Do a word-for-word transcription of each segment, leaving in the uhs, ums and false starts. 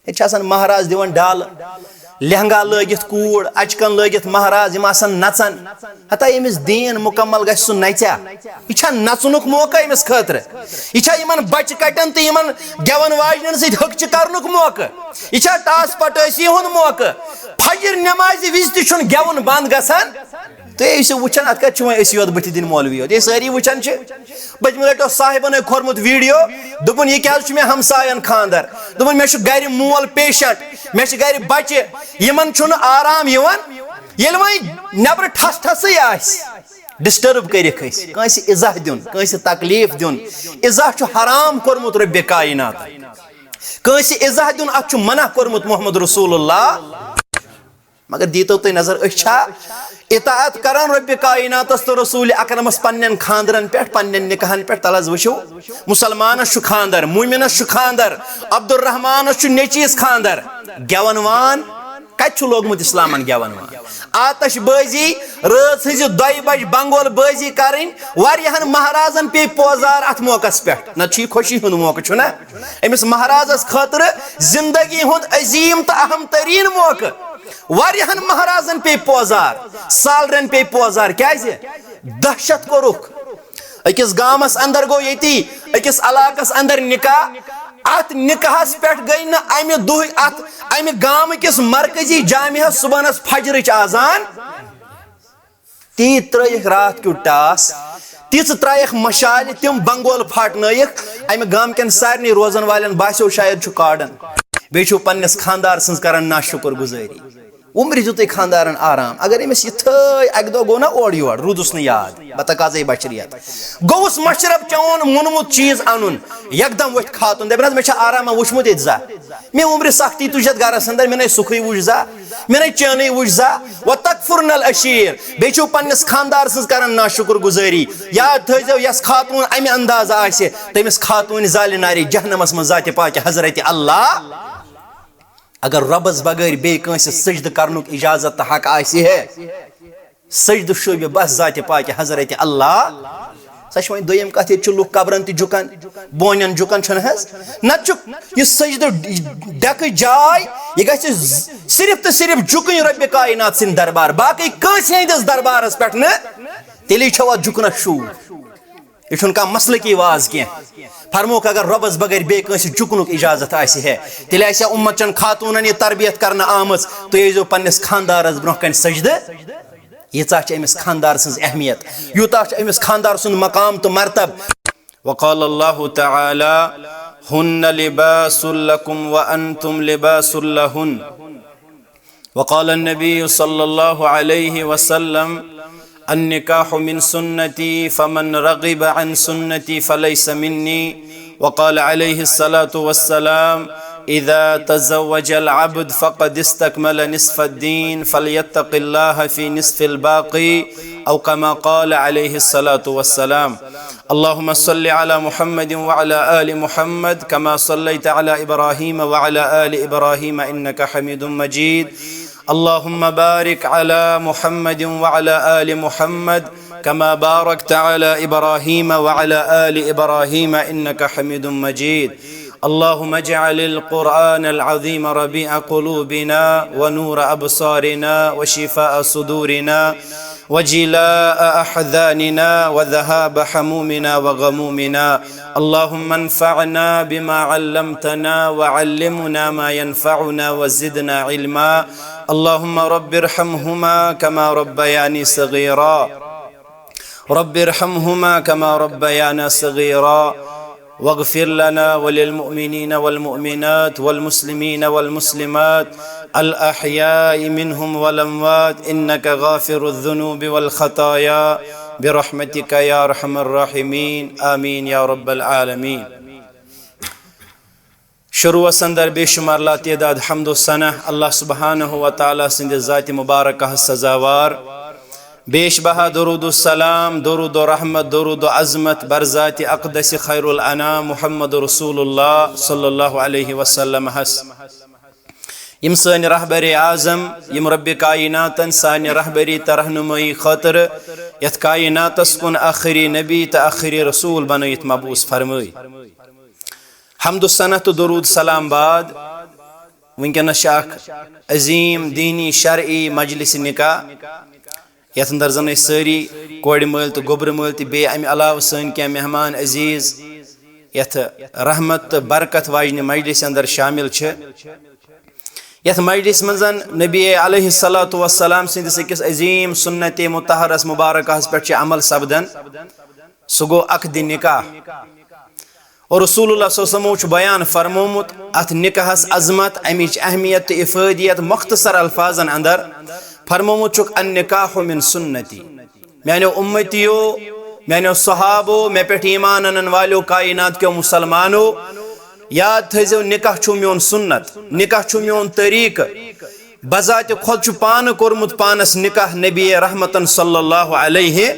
ییٚتہِ چھِ آسان مہراز دِوان ڈالہٕ، لہنگا لٲگِتھ کوٗر، اچکن لٲگِتھ مہراز، یِم آسان نژان۔ ہتا ییٚمِس دیٖن مُکمل گژھِ، سُہ نژیا؟ یہِ چھا نژنُک موقع أمِس خٲطرٕ؟ یہِ چھا یِمن بچہِ کٹٮ۪ن تہٕ یِمن گٮ۪ون واجنٮ۪ن سۭتۍ ہکچہِ کرنُک موقع؟ یہِ چھا ٹاس پٹٲسی ہُنٛد موقع؟ فجر نمازِ وِزِ تہِ چھُنہٕ گٮ۪وُن بنٛد گژھان۔ تُہۍ ٲسِو وٕچھان، اَتھ کَتہِ چھُ وۄنۍ أسی یوت بٕتھِ دِنۍ مولوی یوت؟ یہِ سٲری وٕچھان چھِ۔ پٔتمہِ لَٹہِ اوس صاحبَن أکۍ کھورمُت ویٖڈیو، دوٚپُن، "یہِ کیٛازِ چھُ مےٚ ہمسایَن خانٛدر؟" دوٚپُن، "مےٚ چھُ گَرِ مول پیشنٹ، مےٚ چھِ گَرِ بَچہِ، یِمَن چھُنہٕ آرام یِوان۔" ییٚلہِ وۄنۍ نٮ۪برٕ ٹھَس ٹھَسٕے آسہِ، ڈِسٹٔرٕب کٔرِکھ أسۍ، کٲنٛسہِ اِزاہ دیُن، کٲنٛسہِ تکلیٖف دیُن، اِزاہ چھُ حرام کوٚرمُت رۄبِ کایناتَن۔ کٲنٛسہِ اِزاہ دیُن، اَتھ چھُ منع کوٚرمُت محمد رسول اللہ۔ مگر دیٖتو تُہۍ نظر، أسۍ چھا اطاعت کران رۄبِ کایناتس تہٕ رسول اکرمس پننٮ۪ن خاندرن پٮ۪ٹھ، پننٮ۪ن نکاحن پٮ۪ٹھ؟ تلہٕ حظ وٕچھِو، مسلمانس چھُ خاندر، مومنس چھُ خاندر، عبدالرحمانس چھُ نیٚچوِس خاندر۔ گٮ۪ون وان کتہِ چھُ لوگمُت اسلامن گٮ۪ون وان؟ آتش بٲزی، رٲژ ہٕنزِ دۄیہِ بجہِ بنگول بٲزی کرٕنۍ، واریاہن مہرازن پیٚیہِ پوزار اتھ موقعس پٮ۪ٹھ۔ نتہٕ چھُ یہِ خوشی ہُنٛد موقعہٕ، چھُنہ؟ أمِس مہرازس خٲطرٕ زندگی ہُنٛد عظیٖم تہٕ اہم تریٖن موقعہٕ۔ واریاہن مہرازن پیٚیہِ پوزار، سالرن پیٚیہِ پوزار۔ کیازِ؟ دہشت کوٚرُکھ۔ أکِس گامس اندر گوٚو ییٚتی، أکِس علاقس اندر نکاح۔ اتھ نکاحس پٮ۪ٹھ گٔے نہٕ امہِ دۄہہِ اتھ، امہِ گامہٕ کِس مرکزی جامعس صبحنس فجرٕچ اذان۔ تی ترٲیِکھ راتھ کیُتھ ٹاس، تِژھ ترایَکھ مشالہِ، تِم بنگول پھاٹنٲیِکھ۔ امہِ گامہٕ کٮ۪ن سارنٕے روزن والٮ۪ن باسیو شاید چھُ کاڈن۔ بیٚیہِ چھُو پننِس خاندار سٕنٛز کران ناشُکر گُزٲری۔ عمرِ دیُتُے خاندارن آرام۔ اگر أمِس یِتھٲے اکہِ دۄہ گوٚو نا اورٕ یور، روٗدُس نہٕ یاد، بہٕ تقاضے بشریت۔ گوٚوُس مشرب چون مُنمُت چیٖز انُن، یکدم وۄتھِ خاتوٗن، دپن، "حظ، مےٚ چھا آرام، وۄنۍ وٕچھمُت ییٚتہِ زانٛہہ؟ مےٚ عمرِ سختی تُج یتھ گرس اندر، مےٚ نے سُکھٕے وٕچھ زانٛہہ، مےٚ نے چینٕے وٕچھ زانٛہہ۔" وتکفرن العشیر، بیٚیہِ چھِو پننِس خاندار سٕنٛز کران ناشُکر گُزٲری۔ یاد تھٲیزیو، یۄس خاتوٗن امہِ اندازٕ آسہِ، تٔمِس خاتوٗنہِ زالہِ نارِ جہنمس منٛز ذاتِ پاکہِ حضرت اللہ۔ اگر رۄبس بغٲر بیٚیہِ کٲنٛسہِ سجدٕ کرنُک اجازت تہٕ حق آسہِ ہے، سجدٕ شوٗبہِ بس ذاتِ پاکہِ حضرت اللہ۔ سۄ چھِ وۄنۍ دوٚیِم کتھ، ییٚتہِ چھِ لُکھ قبرن تہِ جُکان، بونٮ۪ن جُکان چھُنہٕ حظ؟ نتہٕ چھُ یہِ سجدٕ ڈٮ۪کہٕ جاے، یہِ گژھِ صرف تہٕ صرف جُکٕنۍ رۄبِ کاینات سٕنٛدِ دربار، باقٕے کٲنٛسہِ ہٕنٛدِس دربارس پٮ۪ٹھ نہٕ۔ تیٚلی چھو اتھ جُکنس شوٗب۔ یہِ چھُنہٕ کانٛہہ مسلکی واز کینٛہہ۔ فرموکھ، اگر رۄبس بغٲر بیٚیہِ کٲنٛسہِ جُکنُک اجازت آسہِ ہے، تیٚلہِ آسہِ ہا اُمت چٮ۪ن خاتوٗنن یہِ تربیت کرنہٕ آمٕژ، "تُہۍ ٲسۍزیو پننِس خاندارس برونٛہہ کنہِ سجدٕ۔" ییٖژاہ چھِ أمِس خاندار سٕنٛز اہمیت، یوٗتاہ چھُ أمِس خاندار سُنٛد مقام تہٕ مرتب۔ وقال الله تعالى: "هن لباس لكم وأنتم لباس لهن." وقال النبي صلى الله عليه وسلم: "النكاح من سنتي، فمن رغب عن سنتي فليس مني." وقال عليه الصلاة والسلام: "إذا تزوج العبد فقد استكمل نصف الدين، فليتق الله في نصف الباقي"، أو كما قال عليه الصلاة والسلام. اللهم صل على محمد وعلى آل محمد كما صليت على إبراهيم وعلى آل إبراهيم إنك حميد مجيد. اللهم بارك على محمد وعلى آل محمد كما باركت على إبراهيم وعلى آل إبراهيم إنك حميد مجيد. اللهم اجعل القرآن العظيم ربيع قلوبنا ونور أبصارنا وشفاء صدورنا وجلاء أحزاننا وذهاب همومنا وغمومنا. اللهم انفعنا بما علمتنا وعلمنا ما ينفعنا وزدنا علما. اللهم رب ارحمهما كما ربياني صغيرا. رب ارحمهما كما ربيانا صغيرا. واغفر لنا وللمؤمنين والمؤمنات والمسلمين والمسلمات الأحياء منهم والأموات إنك غافر الذنوب والخطايا برحمتك يا أرحم الراحمين. آمين يا رب العالمين. شروعس اندر بے شمار لاتعداد حمد و ثنا اللہ سبحانہ و تعالیٰ سٕنٛدِ ذاتِ مبارکہ سزاوار۔ بیش بہا درود و سلام، درود و رحمت، درود و عظمت بر ذاتِ اقدس خیر الانام محمد رسول اللہ صلی اللہ علیہ وسلم ہس۔ یم سٲنۍ رہبرِ اعظم، یم ربِ کائناتن سانہِ رہبری تہٕ رہنمٲیی خٲطرٕ یتھ کائناتس کُن آخری نبی تہٕ آخری رسول بنٲیِتھ مبعوث فرمٲے۔ حمد و ثنا تہٕ درود سلام بعد، وٕنکیٚنَس چھِ اَکھ عظیٖم دیٖنی شرعی مجلس نکاح، یَتھ اندر زَن أسۍ سٲری کورِ مٲلۍ تہٕ گوٚبرٕ مٲلۍ تہٕ بیٚیہِ اَمہِ علاوٕ سٲنۍ کینٛہہ مہمان عزیٖز یَتھ رحمت تہٕ برکت واجنہِ مجلس اندر شامل چھِ۔ یَتھ مجلس منٛز نبی علیہ الصلوۃ والسلام سٕنٛدِس أکِس عظیٖم سنت مطہرس مبارکہس پٮ۪ٹھ چھِ عمل سپدان، سُہ گوٚو عقد نکاح۔ اور رسول اللہ صلی اللہ علیہ وسلمو چھُ بیان فرمومُت اَتھ نکاحس عظمت، اَمِچ اہمیت تہٕ افٲدیت مختصر الفاظن اندر۔ فرمومُت چھُکھ، "النکاح من سنتی"، میانیو امتیو، میانیو صحابو، مےٚ پٮ۪ٹھ ایمان انن والیو، کائنات کیو مسلمانو، یاد تھٲیزیو، نکاح چھُ میون سنت، نکاح چھُ میون طریقہٕ۔ بذات خود چھُ پانہٕ کوٚرمُت پانس نکاح نبی رحمتن صلی اللہ علیہ،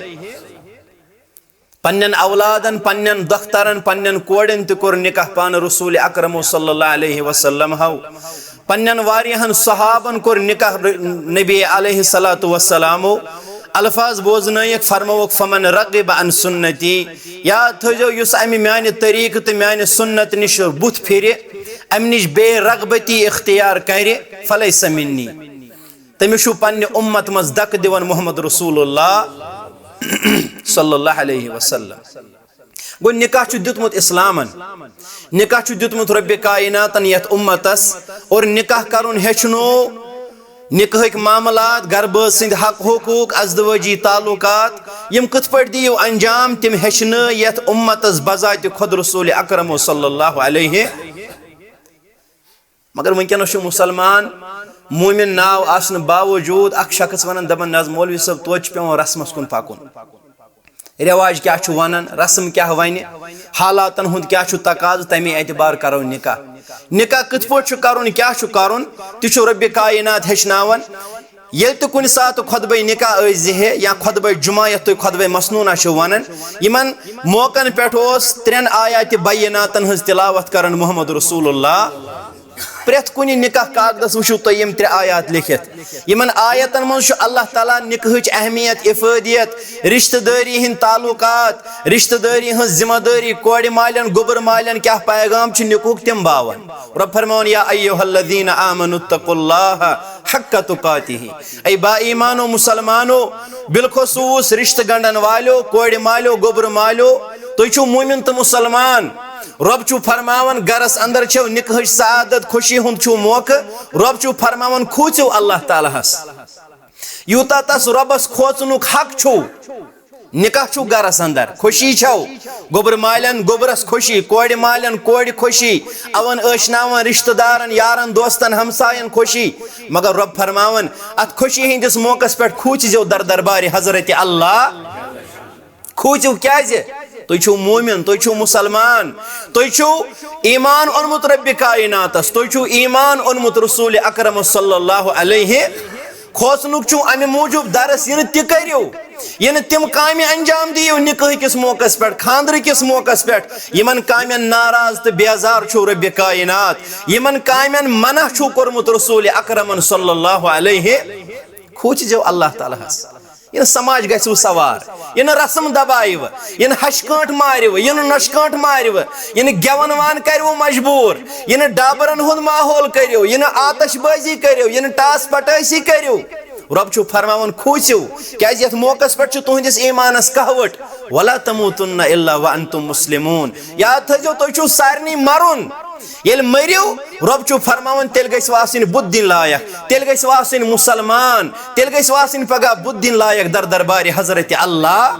پننٮ۪ن اولادن، پننٮ۪ن دخترن، پننٮ۪ن کورٮ۪ن تہِ کوٚر نکاح پانہٕ رسول اکرم صلی اللہ علیہ وسلم ہو۔ پننٮ۪ن واریاہن صحابن کوٚر نکاح ر-، نبی علیہ الصلوۃ والسلامو۔ الفاظ بوزنٲیِکھ، فرمووُکھ، "فمن رغب عن سنتی"، یاد تھٲیزیو، یُس امہِ میانہِ طریقہٕ تہٕ میانہِ سنت نِش بُتھ پھرِ، امہِ نِش بے رغبتی اختیار کرِ، "فلیس منی"، تٔمِس چھُ پننہِ امت منٛز دکہٕ دِوان محمد رسول اللہ صلی اللہ علیہ وسلم۔ گوٚو، نکاح چھُ دیُتمُت اسلامن، نکاح چھُ دیُتمُت رۄبِ کائناتن یتھ امتس، اور نکاح کرُن ہیٚچھنو۔ نکاحٕکۍ معاملات، گرٕ بٲژ سٕنٛدۍ حق حقوق، ازدوٲجی تعلقات، یِم کِتھ پٲٹھۍ دِیِو انجام، تِم ہیٚچھنٲے یتھ امتس بذات خود رسول اکرم صلی اللہ علیہ۔ مگر وٕنکیٚنَس چھُ مُسلمان مومن ناو آسنہٕ باوجوٗد اکھ شخص وَنان، دَپان، "نہ حظ مولوی صٲب، توتہِ چھُ پٮ۪وان رسمَس کُن پَکُن۔ رٮ۪واج کیٛاہ چھُ وَنان، رسم کیٛاہ وَنہِ، حالاتَن ہُنٛد کیٛاہ چھُ تقاضہٕ، تَمے اعتبار کَرو نِکاح۔ نِکاح کِتھ پٲٹھۍ چھُ کَرُن، کیٛاہ چھُ کَرُن، تہِ چھُ رۄبِ کائنات ہیٚچھناوان۔" ییٚلہِ تہِ کُنہِ ساتہٕ خطبہ نِکاح ٲسۍ زِ ہے یا خطبہ جمعہ، یَتھ تُہۍ خطبہ مسنونہ چھِو وَنان، یِمَن موقعن پٮ۪ٹھ اوس ترٛٮ۪ن آیاتِ بیناتَن ہٕنٛز تلاوت کران محمد رسول اللہ۔ پرٛٮ۪تھ کُنہِ نکاح کاغذس وٕچھِو تُہۍ یِم ترٛےٚ آیات لیکھِتھ۔ یِمن آیاتن منٛز چھُ اللہ تعالیٰ نکاحٕچ اہمیت، افٲدیت، رشتہٕ دٲری ہٕنٛدۍ تعلقات، رشتہٕ دٲری ہٕنٛز ذمہ دٲری، کورِ مالٮ۪ن، گوٚبُر مالٮ۪ن کیٛاہ پیغام چھُ نکاحُک، تِم باوان۔ رۄب فرماوان، "یا ایھا الذین آمنوا اتقوا اللہ حق تقاتہ"، اے با ایمانو مسلمانو، بالخصوص رشتہٕ گنڈن والیو، کورِ مالیو، گوٚبُر مالیو، تُہۍ چھِو مومن تہٕ مسلمان۔ رۄب چھُ فرماوان، گرس اندر چھو نکاحٕچ سعادت، خوشی ہُنٛد چھُ موقعہٕ۔ رۄب چھُ فرماوان، کھوٗژِو اللہ تعالیٰ ہس۔ یوٗتاہ تس رۄبس کھوژنُک حق چھُ، نکاح چھُ گرس اندر، خوشی چھو، گوٚبر مالٮ۪ن گوٚبرس خوشی، کورِ مالٮ۪ن کورِ خوشی، اون ٲشناون رشتہٕ دارن، یارن، دوستن، ہمساین خوشی۔ مگر رۄب فرماوان، اتھ خوشی ہٕنٛدِس موقعس پٮ۪ٹھ کھوٗژِزیو در دربارِ حضرت اللہ۔ کھوٗژِو کیٛازِ؟ تُہۍ چھِو مومن، تُہۍ چھِو مسلمان، تُہۍ چھِو ایمان اوٚنمُت رۄبِ کائناتس، تُہۍ چھِو ایمان اوٚنمُت رسول اکرم صلی اللہ علیہ۔ کھوژنُک چھُ امہِ موٗجوٗب درس، یہِ نہٕ تہِ کٔرِو، یہِ نہٕ تِم کامہِ انجام دِیِو نکاح کِس موقعس پٮ۪ٹھ، خانٛدرٕ کِس موقعس پٮ۪ٹھ، یِمن کامٮ۪ن ناراض تہٕ بیزار چھُو رۄبِ کائنات، یِمن کامٮ۪ن منع چھُو کوٚرمُت رسول اکرمن صلی اللہ علیہ۔ کھوٗژِزیو اللہ تعالیٰ ہس۔ یہِ نہٕ سماج گژھِوٕ سوار، یہِ نہٕ رسم دبایِوٕ، یہِ نہٕ ہشہِ کٲنٛٹھ مارِوٕ، یہِ نہٕ نۄشہِ کٲنٛٹھ مارِوٕ، یہِ نہٕ گٮ۪وَن وان کَرِوٕ مجبوٗر، یہِ نہٕ ڈابرَن ہُنٛد ماحول کٔرِو، یہِ نہٕ آتش بٲزی کٔرِو، یہِ نہٕ ٹاس پٹٲسی کٔرِو۔ رۄب چھُ فرماوان، کھوٗژِو، کیٛازِ یَتھ موقعس پٮ۪ٹھ چھُ تُہٕنٛدِس ایٖمانَس کہوَٹ۔ وَلَا تَمُوتُنَّ إِلَّا وَأَنْتُمْ مُسْلِمُونَ۔ یاد تھٲیزیو، تُہۍ چھِو سارنٕے مَرُن۔ ییٚلہِ مٔرِو، رۄب چھُ فرماوان، تیٚلہِ گٔژھِو آسٕنۍ بُتھ دِنۍ لایق، تیٚلہِ گٔژھِو آسٕنۍ مُسلمان، تیٚلہِ گٔژھِو آسٕنۍ پگاہ بُتھ دِنۍ لایق در دربارِ حضرت اللہ۔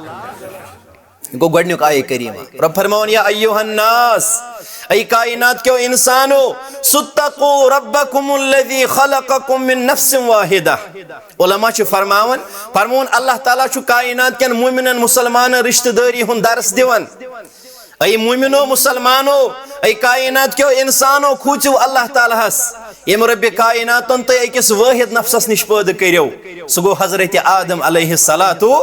یہِ گوٚو گۄڈٕنیُک آیہِ کریٖمہ۔ رۄب فرماوان، یا ایھا الناس، اے کائنات کیو انسانو، اتقوا ربکم الذی خلقکم من نفس واحدہ۔ علماء چھِ فرماوان، فرمووُن، اللہ تعالیٰ چھُ کائنات کٮ۪ن مومنن، مسلمانن رشتہٕ دٲری ہُنٛد درس دِوان۔ اے مومنو، مسلمانو، اے کائنات کیو انسانو، کھوٗژِو اللہ تعالیٰ ہس، ییٚمۍ رۄبِ کائناتن تُہۍ أکِس وٲحد نفسس نِش پٲدٕ کٔرِو، سُہ گوٚو حضرت آدم علیہ الصلوۃ۔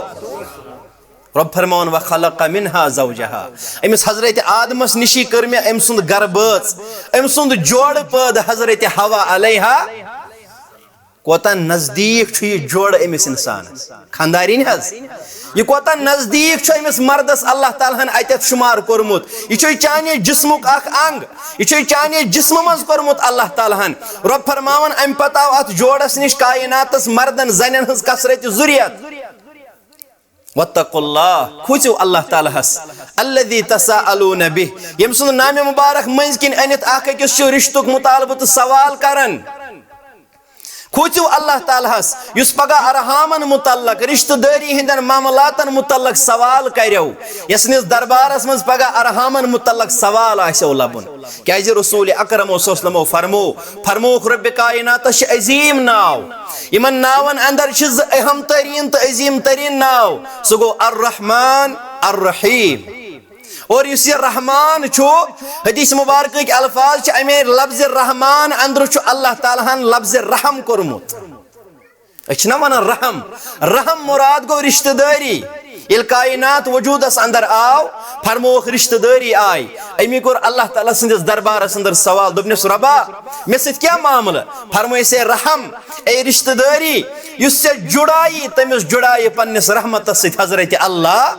رۄب فرماوان، وخلق منها زوجها، أمِس حضرت آدمس نِشی کٔر مےٚ أمۍ سُنٛد گرٕ بٲژ، أمۍ سُنٛد جوڑٕ پٲدٕ حضرت حوا علیہا۔ کوتاہ نزدیٖک چھُ یہِ جوڑٕ أمِس اِنسانَس، خانٛدارِنۍ حظ۔ یہِ کوتاہ نزدیٖک چھُ أمِس مردَس اللہ تعالیٰ ہَن اَتٮ۪تھ شُمار کوٚرمُت۔ یہِ چھُ چانہِ جسمُک اکھ انگ، یہِ چھُ چانہِ جسمہٕ منٛز کوٚرمُت اللہ تعالیٰ ہَن۔ رۄب فرماوان، اَمہِ پتہٕ آو اَتھ جوڑَس نِش کائناتَس مردَن زَنٮ۪ن ہٕنٛز کثرت ذُریت۔ واتقوا اللہ، کھوٗژِو اللہ تعالیٰ ہَس، الذی تساءلون بہ، ییٚمہِ سُنٛد نامِ مُبارک مٔنٛزۍ کِنۍ أنِتھ اکھ أکِس چھُ رِشتُک مُطالبہٕ تہٕ سوال کران۔ کھوٗژِو اللہ تعالیٰ ہَس، یُس پگاہ ارحامن مُتعلق، رِشتہٕ دٲری ہٕنٛدٮ۪ن معاملاتن مُتعلق سوال کریو، یَس نِس دربارس منٛز پگاہ ارحامن مُتعلق سوال آسیو لبُن۔ کیازِ رسول اکرم صلی اللہ علیہ وسلمو فرمو، فرمووُکھ، رۄبِ کائناتس چھِ عظیٖم ناو۔ یِمن ناون اندر چھِ زٕ اہم ترین تہٕ عظیٖم ترین ناو۔ سُہ گوٚو الرحمن، الرحیم۔ اور یُس یہِ رحمان چھُ، حدیث مبارکٕکۍ الفاظ چھِ، امے لفظِ رحمان اندرٕ چھُ اللہ تعالیٰ ہن لفظِ رحم کوٚرمُت۔ أسۍ چھِنہ وَنان رحم؟ رحم مراد گوٚو رِشتہٕ دٲری۔ ییٚلہِ کائنات وجوٗدس اندر آو، فرمووُکھ رِشتہٕ دٲری آے۔ أمی کوٚر اللہ تعالیٰ سٕنٛدِس دربارس اندر سوال، دوٚپنس، رۄبا، مےٚ سۭتۍ کیٛاہ معاملہٕ؟ فرمٲیس، اے رحم، اے رِشتہٕ دٲری، یُس ژےٚ جُڑایی، تٔمِس جُڑایہِ پننِس رحمتس سۭتۍ حضرت اللہ۔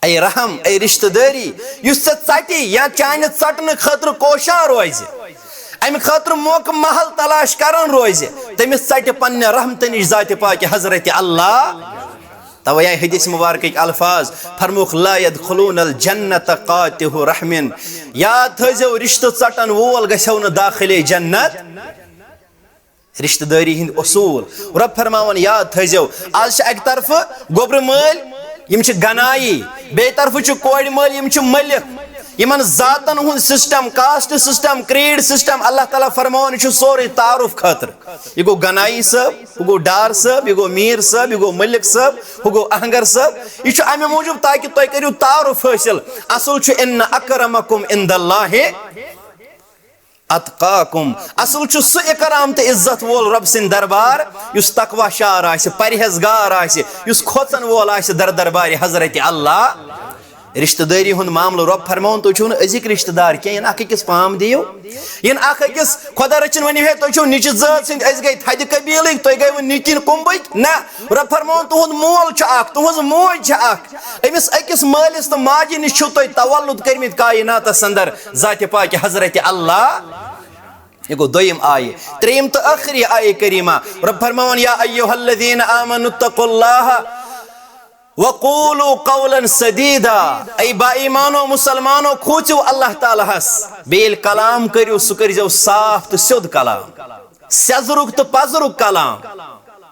اے رحم، اے رشتہٕ دٲری، یُس ژےٚ ژٹہِ یا چانہِ ژٹنہٕ خٲطرٕ کوشان روزِ، امہِ خٲطرٕ موقعہٕ محل تلاش کران روزِ، تٔمِس ژٹہِ پننہِ رحمتہٕ نِش ذاتِ پاکہِ حضرت اللہ۔ توے آیہِ حدیث مبارکٕکۍ الفاظ، فرمووُکھ، لا یدخلون الجنت قاطع رحم، یاد تھٲیزیو، رشتہٕ ژٹن وول گژھیو نہٕ داخلے جنت۔ رشتہٕ دٲری ہٕنٛدۍ اصوٗل۔ رۄب فرماوان یاد تھٲیزیو، از چھِ اکہِ طرفہٕ گوٚبرٕ مٲلۍ، یِم چھِ گنایی، بیٚیہِ طرفہٕ چھِ کورِ مٲلۍ، یِم چھِ مٔلِک۔ یِمن ذاتن ہُنٛد system, caste system, creed system, اللہ تعالیٰ فرماوان، یہِ چھُ سورُے تعارُف خٲطرٕ۔ یہِ گوٚو گنایی صٲب، ہُہ گوٚو ڈار صٲب، یہِ گوٚو میٖر صٲب، یہِ گوٚو مٔلِک صٲب، ہُہ گوٚو اہنگر صٲب۔ یہِ چھُ امہِ موٗجوٗب تاکہِ تُہۍ کٔرِو تعارُف حٲصِل۔ اصل چھُ ان اکرمکم عند اللہ اتقاکم۔ اصل چھُ سُہ اکرام تہٕ عزت وول رۄب سٕنٛدِ دربار، یُس تقوی شار آسہِ، پرہیزگار آسہِ، یُس کھوژن وول آسہِ در دربارِ حضرت اللہ۔ رشتہٕ دٲری ہُنٛد معاملہٕ، رۄب فرماوُن، تُہۍ چھِو نہٕ أزِکۍ رشتہٕ دار کینٛہہ، یِن اکھ أکِس پام دِیِو، یِن اکھ أکِس خۄدا رٔچھِنۍ ؤنِو ہے، تُہۍ چھِو نِچہِ زٲژ ہٕنٛدۍ، أسۍ گٔے تھدِ قبیٖلٕکۍ، تُہۍ گٔیوٕ نِچہِ کُمبٕکۍ۔ نہ، رۄب فرماوُن، تُہُنٛد مول چھُ اکھ، تُہٕنٛز موج چھِ اکھ۔ أمِس أکِس مٲلِس تہٕ ماجہِ نِش چھِو تُہۍ تولُد کٔرمٕتۍ کائناتس اندر ذاتِ پاکہِ حضرت اللہ۔ یہِ گوٚو دوٚیِم آیہِ۔ ترٛیٚیِم تہٕ ٲخری آیہِ کریمہ، رۄب فرماوان، یا ایھا الذین آمنوا اتقوا اللہ وقولوا قولا سدیدا۔ اے با ایمانو، مسلمانو، کھوٗژِو اللہ تعالیٰ ہس، بیٚیہِ ییٚلہِ کلام کٔرِو، سُہ کٔرۍزیو صاف تہٕ سیوٚد کلام۔ سیٚزرُک تہٕ پزرُک کلام۔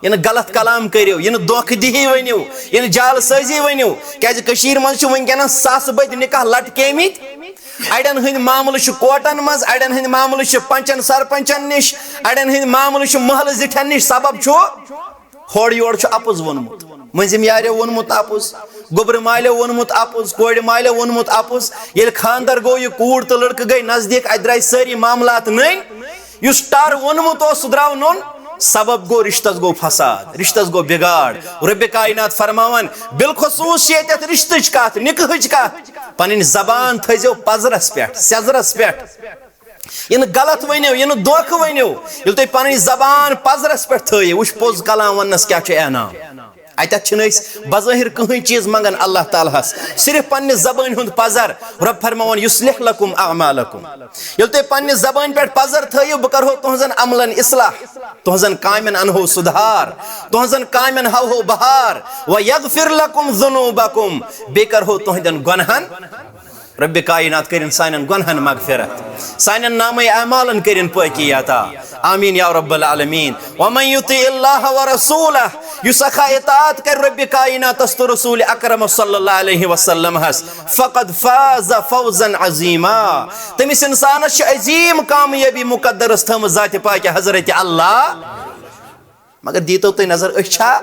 یہِ نہٕ غلط کلام کٔرِو، یہِ نہٕ دھوکہٕ دِہی ؤنِو، یہِ نہٕ جعل سٲزی ؤنِو۔ کیازِ کٔشیٖرِ منٛز چھِ وٕنکیٚنَس ساسہٕ بٔدۍ نکاح لٹکیمٕتۍ۔ اڑٮ۪ن ہٕنٛدۍ معاملہٕ چھِ کوٹن منٛز، اڑٮ۪ن ہٕنٛدۍ معاملہٕ چھِ پنچن سرپنچن نِش، اڑٮ۪ن ہٕنٛدۍ معاملہٕ چھِ محلہٕ زِٹھٮ۪ن نِش۔ سبب چھُ ہورٕ یورٕ چھُ اپُز ووٚنمُت، مٔنٛزِم یاریو ووٚنمُت اپُز، گوٚبرٕ مالیو ووٚنمُت اپُز، کورِ مالیو ووٚنمُت اپُز۔ ییٚلہِ خانٛدر گوٚو، یہِ کوٗر تہٕ لڑکہٕ گٔے نزدیٖک، اتہِ درٛاے سٲری معاملات نٔنۍ۔ یُس ٹر ووٚنمُت اوس، سُہ درٛاو نوٚن۔ سبب گوٚو، رشتس گوٚو فساد، رشتس گوٚو بگاڑ۔ رۄبِ کائنات فرماوان، بالخصوص چھِ ییٚتٮ۪تھ رشتٕچ کتھ، نکاحٕچ کتھ، پنٕنۍ زبان تھٲیزیو پزرس پٮ۪ٹھ، سیزرس پٮ۪ٹھ۔ یہِ نہٕ غلط ؤنِو، یہِ نہٕ دھوکہٕ ؤنِو۔ ییٚلہِ تُہۍ پنٕنۍ زبان پزرس پٮ۪ٹھ تھٲیِو، وٕچھ پوٚز کلام وننس کیٛاہ چھُ انعام۔ اتٮ۪تھ چھِنہٕ أسۍ بظٲہر کٕہٕنۍ چیٖز منٛگان اللہ تعالیٰ ہس، صرف پننہِ زبٲنۍ ہُنٛد پزر۔ رۄب فرماوان، یصلح لکم اعمالکم۔ ییٚلہِ تُہۍ پننہِ زبٲنۍ پٮ۪ٹھ پزر تھٲیِو، بہٕ کرہو تُہنٛزن عملن اصلاح، تُہنٛزن کامٮ۪ن انہو سُدھار، تُہنٛزن کامٮ۪ن ہاوہو بہار۔ و یغفر لکم ذنوبکم، بیٚیہِ کرہو تُہنٛدٮ۪ن گۄنہن رۄبِ کائنات کٔرِن سانٮ۪ن گۄنہن مغفرت، سانٮ۪ن نامہ اعمالن کٔرِن پٲکی عطا۔ آمین یا رب العالمین۔ ومن یطع اللہ ورسولہ، یُس اکھا اطاعت کرِ رۄبِ کائناتس تہٕ رسول اکرم صلی اللہ علیہ وسلم ہس، فقد فاز فوزا عظیما، تٔمِس انسانس چھِ عظیم کامیٲبی مقدرس تھٲومٕژ ذاتِ پاکہِ حضرت اللہ۔ مگر دیٖتو تُہۍ نظر، أسۍ چھا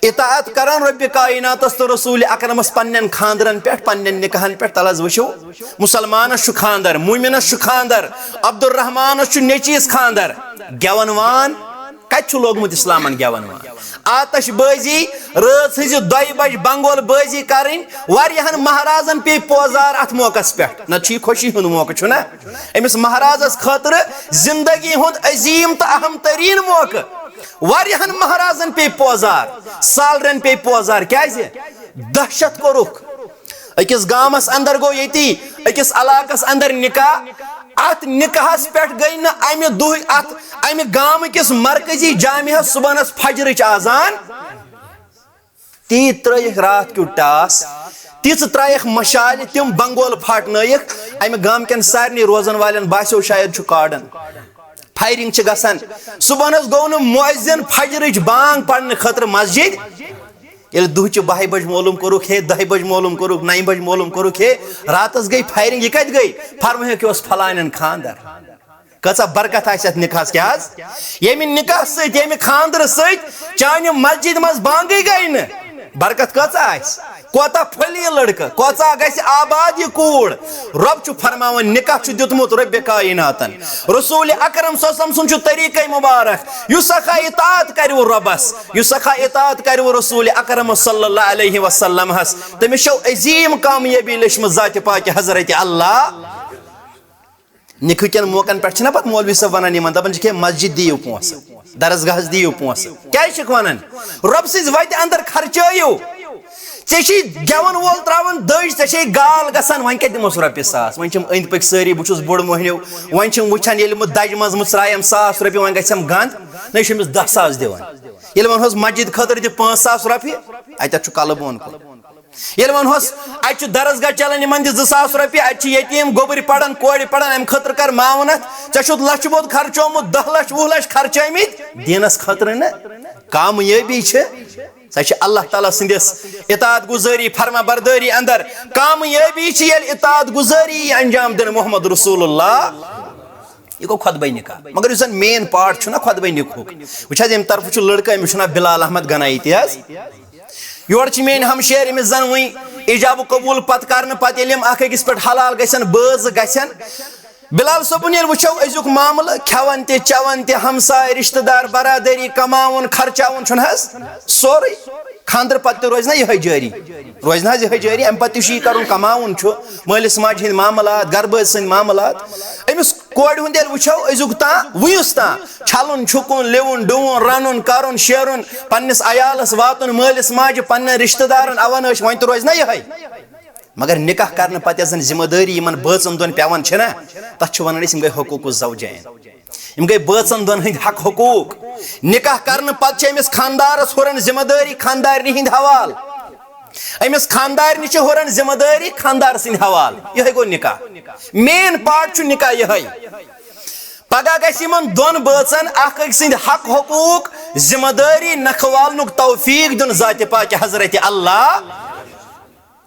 اطاعت کران رۄبِ کائناتس تہٕ رسول اکرمس پننٮ۪ن خاندرن پٮ۪ٹھ، پننٮ۪ن نکاحن پٮ۪ٹھ؟ تلہٕ حظ وٕچھِو، مسلمانس چھُ خاندر، مومنس چھُ خاندر، عبدالرحمانس چھُ نیٚچوِس خاندر، گٮ۪ون وان کتہِ چھُ لوگمُت اسلامن گٮ۪ون وان؟ آتش بٲزی، رٲژ ہٕنزِ دۄیہِ بجہِ بنگول بٲزی کرٕنۍ، واریاہن مہرازن پیٚیہِ پوزار اتھ موقعس پٮ۪ٹھ۔ نتہٕ چھُ یہِ خوشی ہُنٛد موقعہٕ، چھُنہ؟ أمِس مہرازس خٲطرٕ زندگی ہُنٛد عظیٖم تہٕ اہم تریٖن موقعہٕ۔ واریاہن مہرازن پیٚیہِ پوزار، سالرن پیٚیہِ پوزار۔ کیازِ؟ دہشت کوٚرُکھ۔ أکِس گامس اندر گوٚو ییٚتی، أکِس علاقس اندر نکاح۔ اتھ نکاحس پٮ۪ٹھ گٔے نہٕ امہِ دُہۍ، اتھ امہِ گامہٕ کِس مرکزی جامعس صبحنس فجرٕچ آذان۔ تی ترٲیِکھ راتھ کیُتھ ٹاس، تِژھ ترایکھ مشالہِ، تِم بنگول پھاٹنٲیِکھ۔ امہِ گامہٕ کٮ۪ن سارنٕے روزن والٮ۪ن باسیو شاید چھُ کاڈن، فایرنگ چھِ گژھان۔ صبحنس گوٚو نہٕ مؤذن فجرٕچ بانگ پرنہٕ خٲطرٕ مسجد۔ ییٚلہِ دُہچہِ باہہِ بجہِ معلوم کوٚرُکھ ہے، دَہہِ بجہِ معلوم کوٚرُکھ، نَیہِ بجہِ معلوم کوٚرُکھ ہے، راتس گٔے فایرنگ۔ یہِ کتہِ گٔے؟ فرمٲیکھ، یہِ اوس فلانٮ۪ن خاندر۔ کۭژاہ برکت آسہِ اتھ نکاحس۔ کیٛاہ حظ؟ ییٚمہِ نکاح سۭتۍ، ییٚمہِ خاندرٕ سۭتۍ چانہِ مسجد منٛز بانگٕے گٔے نہٕ، برکت کۭژاہ آسہِ؟ کوتاہ پھٔلہِ یہِ لڑکہٕ، کوژاہ گژھِ آباد یہِ کوٗر۔ رۄب چھُ فرماوان، نکاح چھُ دیُتمُت رۄبِ کائناتن۔ رسول اکرم صلی اللہ علیہ وسلم سُنٛد چھُ طریقہ مبارک، یُس سکھا اطاعت کرِوٕ رۄبس، یُس سکھا اطاعت کرِوٕ رسول اکرم صلی اللہ علیہ وسلم ہس، تٔمِس چھو عظیٖم کامیٲبی لیچھمٕژ ذاتِ پاکہِ حضرت اللہ۔ نکاح کٮ۪ن موقعن پٮ۪ٹھ چھِنہ پتہٕ مولوی صٲب ونان یِمن، دپان چھِکھ، ہے، مسجد دِیِو پونٛسہٕ، درسگاہس دِیِو پونٛسہٕ۔ کیٛازِ چھِکھ ونان؟ رۄب سٕنٛزِ وتہِ اندر خرچٲیِو۔ ژےٚ چھُے گٮ۪ون وول تراوان دٔج، ژےٚ چھے گال گژھان، وۄنۍ کتہِ دِمس رۄپیہِ ساس؟ وۄنۍ چھِم أنٛدۍ پٔکۍ سٲری، بہٕ چھُس بوٚڑ مۄہنیو، وۄنۍ چھِم وٕچھان، ییٚلہِ بہٕ دجہِ منٛز مٕژرایَم ساس رۄپیہِ، وۄنۍ گژھٮ۪م گنٛد، نہ، یہِ چھُ أمِس دَہ ساس دِوان۔ ییٚلہِ وَنہوس مسجد خٲطرٕ دِ پانٛژھ ساس رۄپیہِ، اَتٮ۪تھ چھُ کلہٕ بۄن کُن۔ ییٚلہِ وَنہوس، اَتہِ چھُ درسگاہ چلان، یِمن دِ زٕ ساس رۄپیہِ، اَتہِ چھِ یتیٖم گوٚبٕرۍ پران، کورِ پران، اَمہِ خٲطرٕ کر معاونت۔ ژےٚ چھُتھ لچھِ بوٚد خرچومُت، دَہ لچھ، وُہ لچھ خرچٲمٕتۍ دیٖنس خٲطرٕ نہٕ۔ کامیٲبی چھِ، سۄ چھِ اللہ تعالیٰ سٕنٛدِس اطاعت گُزٲری، فرما بردٲری اندر۔ کامیٲبی چھِ، ییٚلہِ اطاعت گُزٲری یی انجام دِنہٕ محمد رسول اللہ۔ یہِ گوٚو خۄطبَے نِکاح۔ مگر یُس زَن مین پارٹ چھُنہ خۄطبَے نِکاحُک، وٕچھ حظ، ییٚمہِ طرفہٕ چھُ لٔڑکہٕ، أمِس چھُ ناو بلال احمد گنایی تہِ حظ۔ یورٕ چھِ میٛٲنۍ ہمشیر، أمِس زَن وٕنۍ ایجاب و قبوٗل پَتہٕ کرنہٕ پَتہٕ ییٚلہِ یِم اَکھ أکِس پٮ۪ٹھ حلال گژھن، بٲژ گژھن۔ بلال صٲبُن ییٚلہِ وٕچھو أزیُک معاملہٕ، کھٮ۪وان تہِ، چٮ۪وان تہِ، ہمساے، رِشتہٕ دار، برادٔری، کماوُن، خرچاوُن چھُنہٕ حظ سورُے۔ خانٛدرٕ پتہٕ تہِ روزِ نہ یِہوٚے جٲری؟ روزِ نہ حظ یِہوٚے جٲری؟ اَمہِ پتہٕ تہِ چھُ یہِ کَرُن، کَماوُن چھُ، مٲلِس ماجہِ ہِنٛدۍ معاملات، گَرٕ بٲژ سٕنٛدۍ معاملات۔ أمِس کورِ ہُنٛد ییٚلہِ وٕچھو أزیُک تام، وٕنیُس تام، چھَلُن، چھُکُن، لِوُن، ڈُوُن، رَنُن، کَرُن، شیرُن، پنٛنِس عیالَس واتُن، مٲلِس ماجہِ، پنٛنٮ۪ن رِشتہٕ دارَن، اَوَن ٲسۍ، وۄنۍ تہِ روزِ نہ یِہوٚے؟ مگر نِکاح کَرنہٕ پتہٕ یۄس زَن ذِمہٕ دٲری یِمَن بٲژَن دۄن پٮ۪وان چھِنہ، تَتھ چھِ وَنان أسۍ، یِم گٔے حقوٗق الزوجین۔ یِم گٔے بٲژن دۄن ہٕنٛدۍ حق حقوٗق۔ نکاح کرنہٕ پتہٕ چھِ أمِس خاندارس ہُرن ذمہٕ دٲری خاندارنہِ ہٕنٛدۍ حوالہٕ۔ أمِس خاندارنہِ چھِ ہُرن ذمہٕ دٲری خاندار سٕنٛدۍ حوالہٕ۔ یِہوٚے گوٚو نکاح۔ مین پارٹ چھُ نکاح یِہوٚے۔ پگاہ گژھِ یِمن دۄن بٲژن اکھ أکۍ سٕنٛدۍ حق حقوٗق، ذمہٕ دٲری، نکھٕ والنُک توفیق دیُن ذاتِ پاکہِ حضرت اللہ۔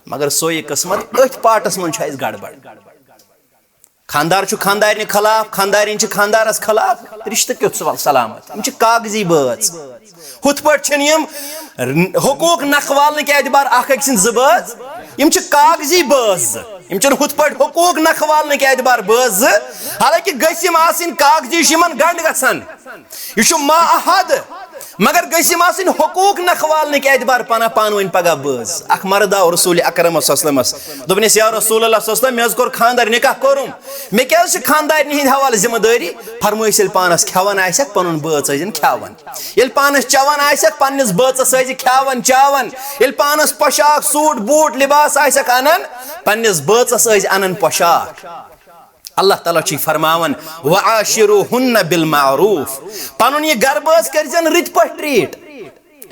مگر سوے قسمت، أتھۍ پارٹس منٛز چھُ اَسہِ گڑبڑ۔ خاندار چھُ خاندارنہِ خلاف، خاندارِنۍ چھِ خاندارس خلاف، رشتہٕ کیُتھ سُہ سلامت؟ یِم چھِ کاغذی بٲژ۔ ہُتھ پٲٹھۍ چھِنہٕ یِم حقوق نکھٕ والنہٕ کہِ اعتبار اکھ أکۍ سٕنٛدۍ زٕ بٲژ، یِم چھِ کاغذی بٲژ زٕ۔ یِم چھِنہٕ ہُتھ پٲٹھۍ حقوق نکھٕ والنہٕ کہِ اعتبار بٲژ زٕ، حالانکہِ گٔژھۍ یِم آسٕنۍ کاغذی، چھِ یِمن گنڈ گژھان۔ یہِ چھُ معاہدٕ، مگر گٔژھۍ یِم آسٕنۍ حقوق نکھٕ والنہٕ کہِ اعتبار پناہ پانہٕ ؤنۍ پگاہ بٲژ۔ اکھ مرد آو رسول اکرم صلی اللہ علیہ وسلمس، دوٚپنس، یا رسول اللہ صلی اللہ علیہ وسلم، مےٚ حظ کوٚر خاندر، نکاح کوٚرُم، مےٚ کیٛازِ چھِ خاندارنہِ ہِنٛدِ حوالہٕ ذمہٕ دٲری؟ فرمٲیِس، ییٚلہِ پانس کھٮ۪وان آسٮ۪کھ، پنُن بٲژ ٲسۍزٮ۪ن کھٮ۪وان۔ ییٚلہِ پانس چٮ۪وان آسٮ۪کھ، پننِس بٲژس ٲسۍ زِ کھٮ۪وان چاوان۔ ییٚلہِ پانس پۄشاک، سوٗٹ، بوٗٹ، لباس آسٮ۪کھ انان، پننِس بٲژس ٲسۍ زِ انان پۄشاک۔ اللہ تعالیٰ چھُ فرماوان، "وعاشروہن بالمعروف"، پنُن یہِ گرٕ بٲژ کٔرۍزٮ۪ن رٕتۍ پٲٹھۍ ٹریٹ۔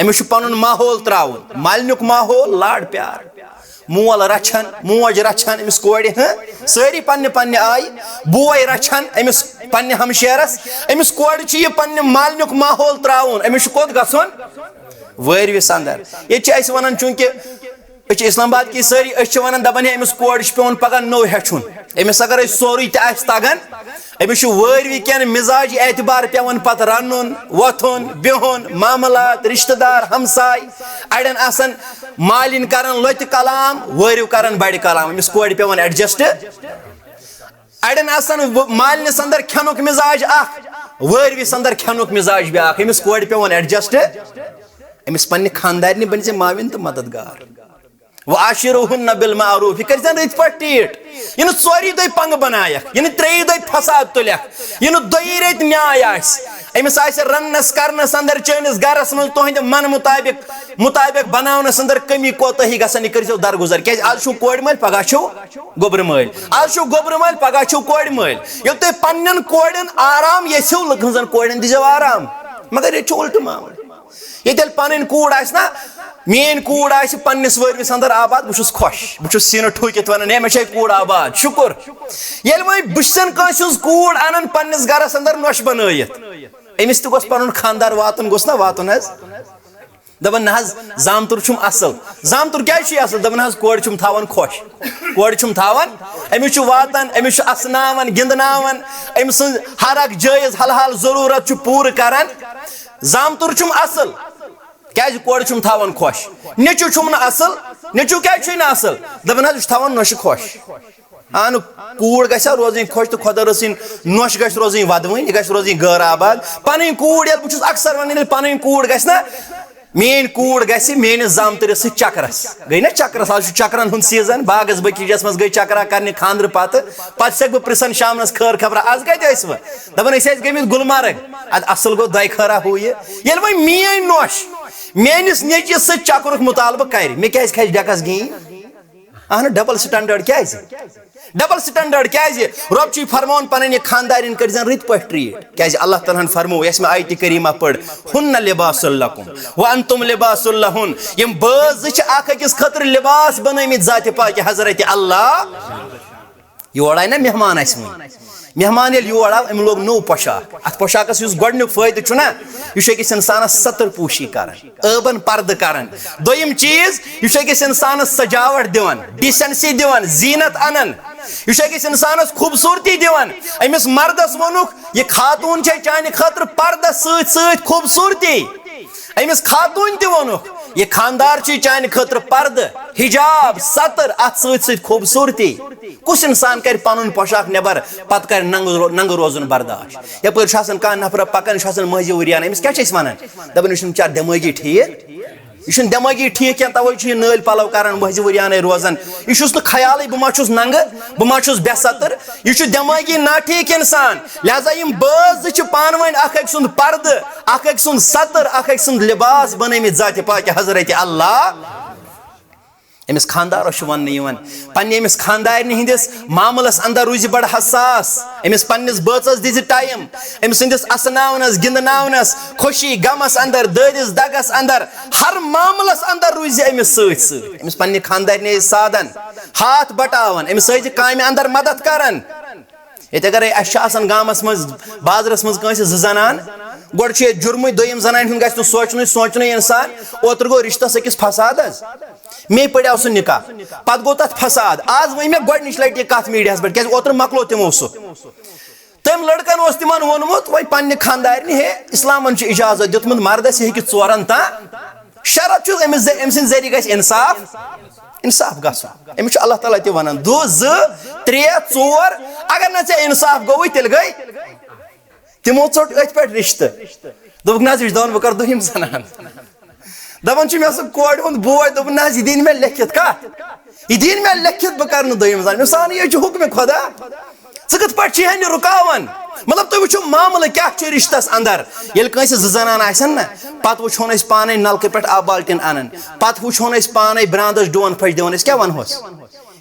أمِس چھُ پنُن ماحول تراوُن، مالنیُک ماحول، لاڈ پیار، مول رچھان، موج رچھان أمِس کورِ، ہہ، سٲری پننہِ پننہِ آیہِ، بوے رچھان أمِس پننہِ ہمشیرس۔ أمِس کورِ چھُ یہِ پننہِ مالنیُک ماحول تراوُن۔ أمِس چھُ کوٚت گژھُن؟ وٲرۍوِس اندر۔ ییٚتہِ چھِ أسۍ ونان، چوٗنکہِ أسۍ چھِ اسلام آباد کی سٲری، أسۍ چھِ ونان، دپان، ہے، أمِس کورِ چھُ پٮ۪وان پگاہ نوٚو ہیٚچھُن۔ أمِس اگر أسۍ سورُے تہِ آسہِ تگان، أمِس چھُ وٲرۍوِ کٮ۪ن مزاجی اعتبار پٮ۪وان پتہٕ رنُن، وۄتھُن، بِہُن، معاملات، رشتہٕ دار، ہمساے۔ اڑٮ۪ن آسان مالِنۍ کران لۄتہِ کلام، وٲرِو کران بڑِ کلام، أمِس کورِ پٮ۪وان adjust۔ اڑٮ۪ن آسان و-، مالِنِس اندر کھٮ۪نُک مزاج اکھ، وٲرۍ وِس اندر کھٮ۪نُک مِزاج بیٛاکھ، أمِس کورِ پٮ۪وان ایڈجسٹ، أمِس پننہِ خانٛدارنہِ بنہِ زِ معاوِن تہٕ مددگار۔ وعاشروہن بالمعروف، یہِ کٔرۍ زٮ۪ن رٕتۍ پٲٹھۍ ٹریٖٹ۔ یہِ نہٕ ژوری دۄہہِ پنگہٕ بنایکھ، یہِ نہٕ ترٛیٚیہِ دۄہہِ فساد تُلکھ، یہِ نہٕ دۄیہِ ریٚتۍ نیاے آسہِ۔ أمِس آسہِ رننس کرنس اندر چٲنِس گرس منٛز تُہنٛدِ من مطابق، مطابق بناونس اندر کمی کوتاہی گژھان، یہِ کٔرۍ زیو درگُزر۔ کیازِ آز چھُو کورِ مٲلۍ، پگاہ چھُو گوٚبرٕ مٲلۍ، آز چھُو گوٚبرٕ مٲلۍ، پگاہ چھُو کورِ مٲلۍ۔ ییٚلہِ تُہۍ پننٮ۪ن کورٮ۪ن آرام یژھِو، لُکہٕ ہٕنٛزن کورٮ۪ن دیٖزیو آرام۔ مگر ییٚتہِ چھُ الٹہٕ معاملہٕ۔ ییٚتہِ ییٚلہِ پنٕنۍ کوٗر آسہِ نا، میٲنۍ کوٗر آسہِ پننِس وٲرۍ وِس اندر آباد، بہٕ چھُس خۄش، بہٕ چھُس سینہٕ ٹھوٗکِتھ ونان، ہے، مےٚ چھے کوٗر آباد، شُکُر۔ ییٚلہِ وۄنۍ بہٕ چھُسن کٲنٛسہِ ہٕنٛز کوٗر انان پننِس گرس اندر نۄشہِ بنٲیِتھ، أمِس تہِ گوٚژھ پنُن خانٛدار واتُن، گوٚژھ نا واتُن حظ؟ دپان نہ حظ، زامتُر چھُم اصل۔ زامتُر کیازِ چھُے اصل؟ دپان حظ، کورِ چھُم تھاوان خۄش، کورِ چھُم تھاوان، أمِس چھُ واتان، أمِس چھُ اسناوان، گِنٛدناوان، أمۍ سٕنٛز ہر اکھ جٲیز حلحال ضروٗرت چھُ پوٗرٕ کران۔ زامتُر چھُم اصل، کیازِ کورِ چھُم تھاوان خۄش۔ نیٚچُو چھُم نہٕ اصل، نیٚچُو کیازِ چھُے نہٕ اصل؟ دپان حظ، یہِ چھُ تھاوان نۄشہِ خۄش۔ اہن، کوٗر گژھِ ہا روزٕنۍ خۄش تہٕ خۄدا رٔژھٕنۍ نۄش گژھِ روزٕنۍ ودوٕنۍ، یہِ گژھِ روزٕنۍ غٲر آباد۔ پنٕنۍ کوٗر، ییٚلہِ بہٕ چھُس اکثر ونان، ییٚلہِ پنٕنۍ کوٗر گژھِ نا، میٲنۍ کوٗر گژھِ میٲنِس زامتٕرِس سۭتۍ چکرس۔ گٔے نا چکرس، آز چھُ چکرن ہُنٛد سیزن، باغس بکیجس منٛز گٔے چکرا کرنہِ خانٛدرٕ پتہٕ۔ پتہٕ چھسکھ بہٕ پرژھان شامنس، خٲر خبرا، از کتہِ ٲسوٕ؟ دپان، أسۍ ٲسۍ گٔمٕتۍ گلمرگ۔ ادٕ اصل گوٚو، دۄیہِ خٲرا ہُہ یہِ۔ ییٚلہِ وۄنۍ میٲنۍ نۄش میٲنِس نیٚچوِس سۭتۍ چکرُک مطالبہٕ کرِ، مےٚ کیازِ کھسہِ ڈیکس گیٖنۍ؟ اہن، ڈبل سٹینڈرڈ کیازِ؟ ڈبل سٹینڈرڈ کیازِ؟ رۄب چھُے فرماوان، پنٕنۍ یہِ خاندارٮ۪ن کٔرۍ زٮ۪ن رٕتۍ پٲٹھۍ ٹریٖٹ۔ کیازِ اللہ تعالیٰ ہن فرموو، یۄس مےٚ آیتِ کریمہ پٔر، ہن لباس لکم وانتم لباس لہن۔ یِم بٲژ زٕ چھِ اکھ أکِس خٲطرٕ لباس بنٲومٕتۍ ذاتِ پاکہِ حضرت اللہ۔ یور آے نا مہمان اسہِ وۄنۍ۔ مہمان ییٚلہِ یور آو، أمۍ لوگ نوٚو پوشاک۔ اتھ پوشاکس یُس گۄڈنیُک فٲیدٕ چھُ نا، یہِ چھُ أکِس انسانس ستر پوشی کران، عٲبن پردٕ کران۔ دوٚیِم چیٖز، یہِ چھُ أکِس انسانس سجاوٹ دِوان، ڈیسنسی دِوان، زینت انان۔ یہِ چھُ أکِس انسانس خوٗبصوٗرتی دِوان۔ أمِس مردس ووٚنُکھ، یہِ خاتوٗن چھے چانہِ خٲطرٕ پردس سۭتۍ سۭتۍ خوٗبصوٗرتی۔ أمِس خاتوٗن تہِ ووٚنُکھ، یہِ خاندار چھُے چانہِ خٲطرٕ پردٕ، حجاب، ستر، اتھ سۭتۍ سۭتۍ خوٗبصوٗرتی۔ کُس انسان کرِ پنُن پوشاک نٮ۪بر، پتہٕ کرِ ننگہٕ رو-، ننگہٕ روزُن برداشت؟ یپٲرۍ چھُ آسان کانٛہہ نفرا پکان، یہِ چھُ آسان مٔنٛزِ ؤریانہٕ، أمِس کیٛاہ چھِ أسۍ ونان؟ دپان، یہِ چھُنہٕ بچار دٮ۪مٲغی ٹھیٖک، یہِ چھُنہٕ دٮ۪مٲغی ٹھیٖک کینٛہہ، توے چھُ یہِ نٲلۍ پلو کران مٔنٛزِ ؤریانَے روزان۔ یہِ چھُس نہٕ خیالٕے بہٕ ما چھُس ننگہٕ، بہٕ ما چھُس بے ستر، یہِ چھُ دٮ۪مٲغی ناٹھیٖک انسان۔ لہذا یِم بٲژ زٕ چھِ پانہٕ ؤنۍ اکھ أکۍ سُنٛد پردٕ، اکھ أکۍ سُنٛد ستر، اکھ أکۍ سُنٛد لباس بنٲومٕتۍ ذاتِ پاکہِ حضرت اللہ۔ أمِس خاندارس چھُ وننہٕ یِوان، پننہِ أمِس خاندارنہِ ہٕنٛدِس معاملس اندر روٗزِ بڑٕ حساس، أمِس پننِس بٲژس دِزِ ٹایم، أمۍ سٕنٛدِس اسناونس، گِنٛدناونس، خوشی غمس اندر، دٲدِس دگس اندر، ہر معاملس اندر روٗزِ أمِس سۭتۍ سۭتۍ، أمِس پننہِ خاندارنہِ ٲسۍ سادن، ہاتھ بٹاوان، أمِس ٲسۍ کامہِ اندر مدد کران۔ ییٚتہِ اگرے اَسہِ چھُ آسان گامس منٛز، بازرس منٛز کٲنٛسہِ زٕ زنان، گۄڈٕ چھُ ییٚتہِ جُرمٕے، دوٚیِم زنانہِ ہُنٛد گژھِ نہٕ سونٛچنُے، سونٛچنُے انسان۔ اوترٕ گوٚو رشتس أکِس فساد حظ، مے پڑیو سُہ نکاح، پتہٕ گوٚو تتھ فساد۔ آز ؤنۍ مےٚ گۄڈنِچ لٹہِ یہِ کتھ میٖڈیاہس پٮ۪ٹھ، کیازِ اوترٕ مۄکلو تِمو سُہ۔ تٔمۍ لڑکن اوس تِمن ووٚنمُت، وۄنۍ پننہِ خاندارنہِ، ہے، اسلامن چھُ اجازت دیُتمُت مردس، یہِ ہیٚکہِ ژورن تام۔ شرط چھُس أمِس زِ-، أمۍ سٕنٛدِ ذٔریعہٕ گژھِ انصاف، انصاف گژھُن۔ أمِس چھُ اللہ تعالیٰ تہِ ونان، دُہ زٕ، ترٛےٚ، ژور، اگر نہٕ ژےٚ انصاف گوٚوُے، تیٚلہِ گٔے۔ تِمو ژوٚٹ أتھۍ پٮ۪ٹھ رشتہٕ۔ دوٚپُکھ، نہ حظ، یہِ چھُ دپان، بہٕ کرٕ دوٚیِم زنان۔ دپان چھُ، مےٚ سُہ کورِ ہُنٛد بوے، دوٚپُن، نہ حظ، یہِ دِیِن مےٚ لیکھِتھ کتھ، یہِ دِیِن مےٚ لیکھِتھ، بہٕ کرٕ نہٕ دوٚیِم زنان۔ مےٚ سان، یہِ چھُ حُکمِ خۄدا۔ ژٕ کِتھ پٲٹھۍ چھُہن یہِ رُکاوان؟ مطلب، تُہۍ وٕچھِو معاملہٕ کیٛاہ چھُ رِشتَس اندر۔ ییٚلہِ کٲنٛسہِ زٕ زنان آسن نہ، پتہٕ وٕچھون أسۍ پانے نلکہٕ پٮ۪ٹھ آب بالٹیٖن انان، پتہٕ وٕچھون أسۍ پانے براندس ڈوٗن پھٔچ دِوان، أسۍ کیٛاہ ونہوس؟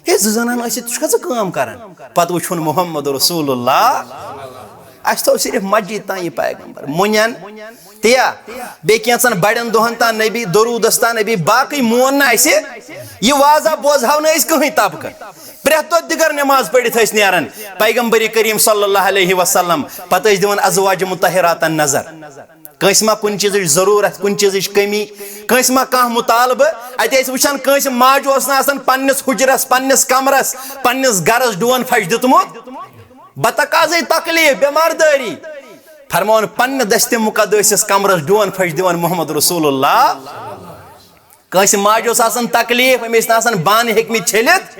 ہے، زٕ زنان ٲسِتھ تہِ چھُکھا ژٕ کٲم کران؟ پتہٕ وٕچھون محمد رسول اللہ۔ اَسہِ تھوٚو صرف مسجد تام یہِ پیغمبر، مُنٮ۪ن تہِ یا بیٚیہِ کینٛژن بڑٮ۪ن دۄہن تام نبی، درودس تام نبی، باقٕے مون نہٕ اَسہِ۔ یہِ وازا بوزہاو نہٕ أسۍ کٕہٕنۍ طبقہٕ۔ پرٛٮ۪تھ دۄہ دِگر نٮ۪ماز پٔرِتھ ٲسۍ نیران پیغمبر کریم صلی اللہ علیہ وسلم، پتہٕ ٲسۍ دِوان ازواج مطہراتن نظر۔ کٲنٛسہِ ما کُنہِ چیٖزٕچ ضروٗرت، کُنہِ چیٖزٕچ کٔمی، کٲنٛسہِ ما کانٛہہ مُطالبہٕ؟ اَتہِ ٲسۍ وٕچھان، کٲنٛسہِ ماجہِ اوس نہٕ آسان پننِس حُجرس، پننِس کمرس، پننِس گرس ڈوٗن پھش دیُتمُت۔ بتقاضے تکلیف، بٮ۪مار دٲری۔ فرماوان، پننہِ دستِ مقدسس کمرس ڈوٗن پھش دِوان محمد رسول اللہ۔ کٲنٛسہِ ماجہِ اوس آسان تکلیف، أمۍ ٲسۍ نہٕ آسان بانہٕ ہیٚکمٕتۍ چھٔلِتھ،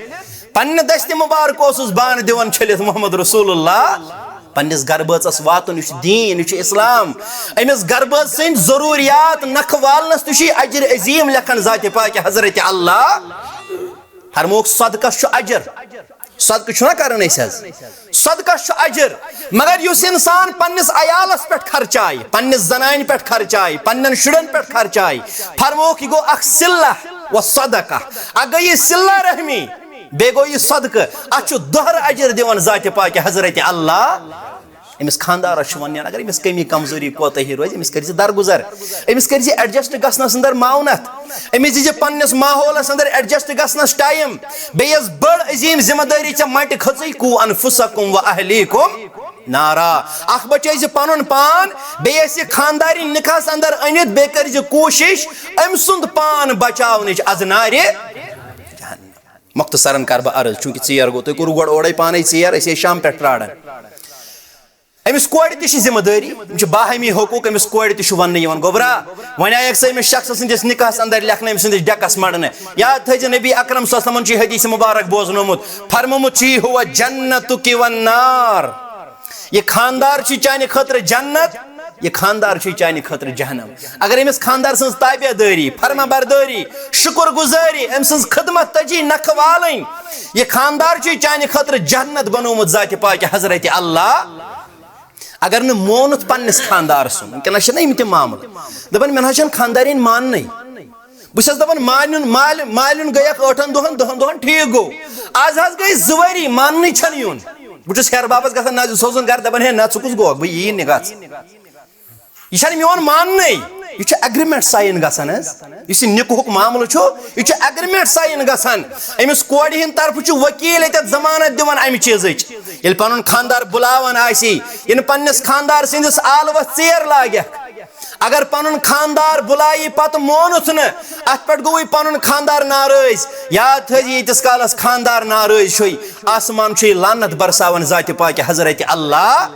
پننہِ دستِ مبارک اوسُس بانہٕ دِوان چھٔلِتھ محمد رسول اللہ۔ پننِس گرٕ بٲژس واتُن، یہِ چھُ دیٖن، یہِ چھُ اسلام۔ أمِس گرٕ بٲژ سٕنٛدۍ ضروٗریات نکھٕ والنس تہِ چھُ یہِ اجر عظیٖم لیکھان ذاتِ پاکہِ حضرت اللہ۔ فرمووُکھ، صدقس چھُ اجر۔ صدقہٕ چھُنہ کران أسۍ حظ؟ صدقس چھُ اجر۔ مگر یُس انسان پننِس عیالس پٮ۪ٹھ خرچایہِ، پننِس زنانہِ پٮ۪ٹھ خرچایہِ، پننٮ۪ن شُرٮ۪ن پٮ۪ٹھ خرچایہِ، فرمووُکھ، یہِ گوٚو اکھ صلہ و صدقہ۔ اکھ گٔے یہِ صلہ رحمی، بیٚیہِ گوٚو یہِ صدقہٕ۔ اتھ چھُ دۄہرٕ اجر دِوان ذاتِ پاکہِ حضرت اللہ۔ أمِس خانٛدارس چھُ وَنان، اگر أمِس کمی کمزوری کوتاہی روزِ، أمِس کٔرۍ زِ درگُزر، أمِس کٔرۍ زِ ایڈجسٹ گژھنس اندر معاونت، أمِس دِیہِ زِ پننِس ماحولس اندر ایڈجسٹ گژھنس ٹایم۔ بیٚیہِ یۄس بٔڑ عظیٖم ذمہ دٲری ژےٚ مٹہِ کھٔژٕے، قو انفسکم و اہلیکم نارا۔ اکھ بچٲے زِ پنُن پان، بیٚیہِ ٲسۍ یہِ خانٛدارِنۍ نکاحس اندر أنِتھ، بیٚیہِ کٔرۍ زِ کوٗشش أمۍ سُنٛد پان بچاونٕچ از نارِ جہنم۔ مختصرن کر بہٕ عرض، چونکہ ژیر گوٚو، تُہۍ کوٚروٕ گۄڈٕ اورے پانے ژیر، أسۍ ٲسۍ شام پٮ۪ٹھ پراران۔ أمِس کورِ تہِ چھِ ذمہ دٲری، یِم چھِ باہمی حقوٗق، أمِس کورِ تہِ چھُ وننہٕ یِوان، گوٚبرا، وۄنۍ آیکھ ژٕ أمِس شخص سٕنٛدِس نکاحس اندر لیکھنہٕ، أمۍ سٕنٛدِس ڈیکس منٛڈنہٕ۔ یاد تھٲیزِ، نبی اکرم صلی اللہ علیہ وسلمن چھُ یہِ حدیث مبارک بوزنومُت، فرمومُت چھُ یہِ، ہوا جنتُک والنار۔ یہِ خانٛدار چھُ چانہِ خٲطرٕ جنت، یہِ خانٛدار چھُ چانہِ خٲطرٕ جہنم۔ اگر أمِس خانٛدار سٕنٛز تابع دٲری، فرما بردٲری، شُکر گُزٲری، أمۍ سٕنٛز خدمت تجی نکھٕ والٕنۍ، یہِ خانٛدار چھُ چانہِ خٲطرٕ جنت بنومُت ذاتِ پاکہِ حضرت اللہ۔ اگر نہٕ مونُتھ پننِس خانٛدار سُنٛد، وٕنکیٚنَس چھِنہ یِم تہِ معاملہٕ، دَپان، مےٚ نہ حظ چھَنہٕ خانٛدارِنۍ ماننٕے۔ بہٕ چھَس دَپان، مالِنُن، مالہِ-، مالِنُن گٔیَکھ ٲٹھَن دۄہَن، دَہَن دۄہَن، ٹھیٖک گوٚو۔ آز حظ گٔے زٕ ؤری، ماننٕے چھَنہٕ یُن۔ بہٕ چھُس ہیرٕ بابَس گژھان، نہ، ژٕ سوزُن گَرٕ، دَپان، ہے، نہ، ژٕ کُس گوٚکھ، بہٕ یی نہٕ گژھ۔ یہِ چھَنہٕ میون ماننٕے۔ یہِ چھُ ایگریمنٹ ساین گژھان حظ۔ یُس یہِ نِکہُک معاملہٕ چھُ، یہِ چھُ ایگریمنٹ ساین گژھان۔ أمِس کورِ ہِنٛدِ طرفہٕ چھُ ؤکیٖل ییٚتٮ۪تھ ضمانت دِوان اَمہِ چیٖزٕچ۔ ییٚلہِ پَنُن خانٛدار بُلاوان آسہِ، یِنہٕ پننِس خانٛدار سٕنٛدِس آلوَس ژیر لاگٮ۪کھ۔ اگر پَنُن خانٛدار بُلایی پَتہٕ مونُتھ نہٕ، اَتھ پٮ۪ٹھ گوٚوُے پَنُن خانٛدار ناراض۔ یاد تھٲیزِ، ییٖتِس کالَس خانٛدار ناراض چھُے، آسمان چھُے لعنت برساوان ذاتِ پاکہِ حضرت اللہ۔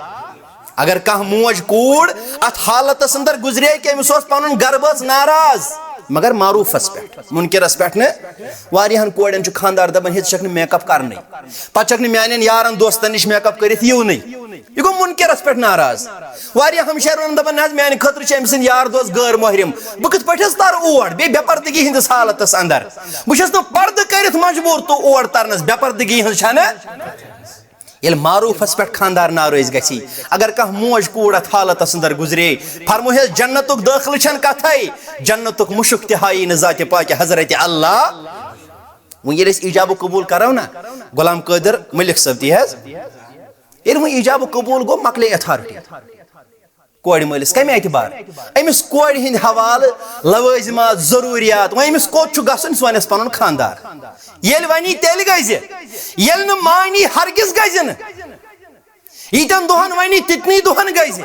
اگر کانٛہہ موج کوٗر اتھ حالتس اندر گُزرے کہِ أمِس اوس پنُن گرٕ بٲژ ناراض، مگر معروفس پٮ۪ٹھ، منکرس پٮ۪ٹھ نہٕ۔ واریاہن کورٮ۪ن چھُ خانٛدار دپان، ہے، ژٕ چھکھ نہٕ میک اپ کرنٕے، پتہٕ چھکھ نہٕ میانٮ۪ن یارن دوستن نِش میک اپ کٔرِتھ یِونٕے۔ یہِ گوٚو منکرس پٮ۪ٹھ ناراض۔ واریاہ ہمشیرٕ ونان، دپان، نہ حظ، میانہِ خٲطرٕ چھِ أمۍ سٕنٛدۍ یار دوس غٲر محرم، بہٕ کِتھ پٲٹھۍ حظ ترٕ اور بیٚیہِ بے پردگی ہٕنٛدِس حالتس اندر؟ بہٕ چھَس نہٕ پردٕ کٔرِتھ مجبوٗر تہٕ اور ترنس، بے پردگی ہٕنٛز چھنہٕ۔ ییٚلہِ معروفس پٮ۪ٹھ خانٛدار ناراض گژھی، اگر کانٛہہ موج کوٗر اتھ حالتس اندر گُزرے، فرموہس، جنتُک دٲخلہٕ چھنہٕ کتھے، جنتُک مُشُک تہِ ہایی نہٕ ذاتِ پاکہِ حضرت اللہ۔ وۄنۍ ییٚلہِ أسۍ ایجاب و قبول کرو نا، غلام قٲدر ملک صٲب تہِ حظ، ییٚلہِ وۄنۍ ایجاب و قبول گوٚو، مۄکلے اتھارٹی۔ کورِ مٲلِس کمہِ اعتبار؟ أمِس کورِ ہٕنٛدِ حوالہٕ لوٲزِمات، ضروٗریات، وۄنۍ أمِس کوٚت چھُ گژھُن؟ سُہ وَنٮ۪س پنُن خانٛدار۔ ییٚلہِ وَنی، تیٚلہِ گژھِ۔ ییٚلہِ نہٕ مانی، ہرگز گژھِ نہٕ۔ ییٖتٮ۪ن دۄہَن وَنی، تِتنٕے دۄہَن گژھِ۔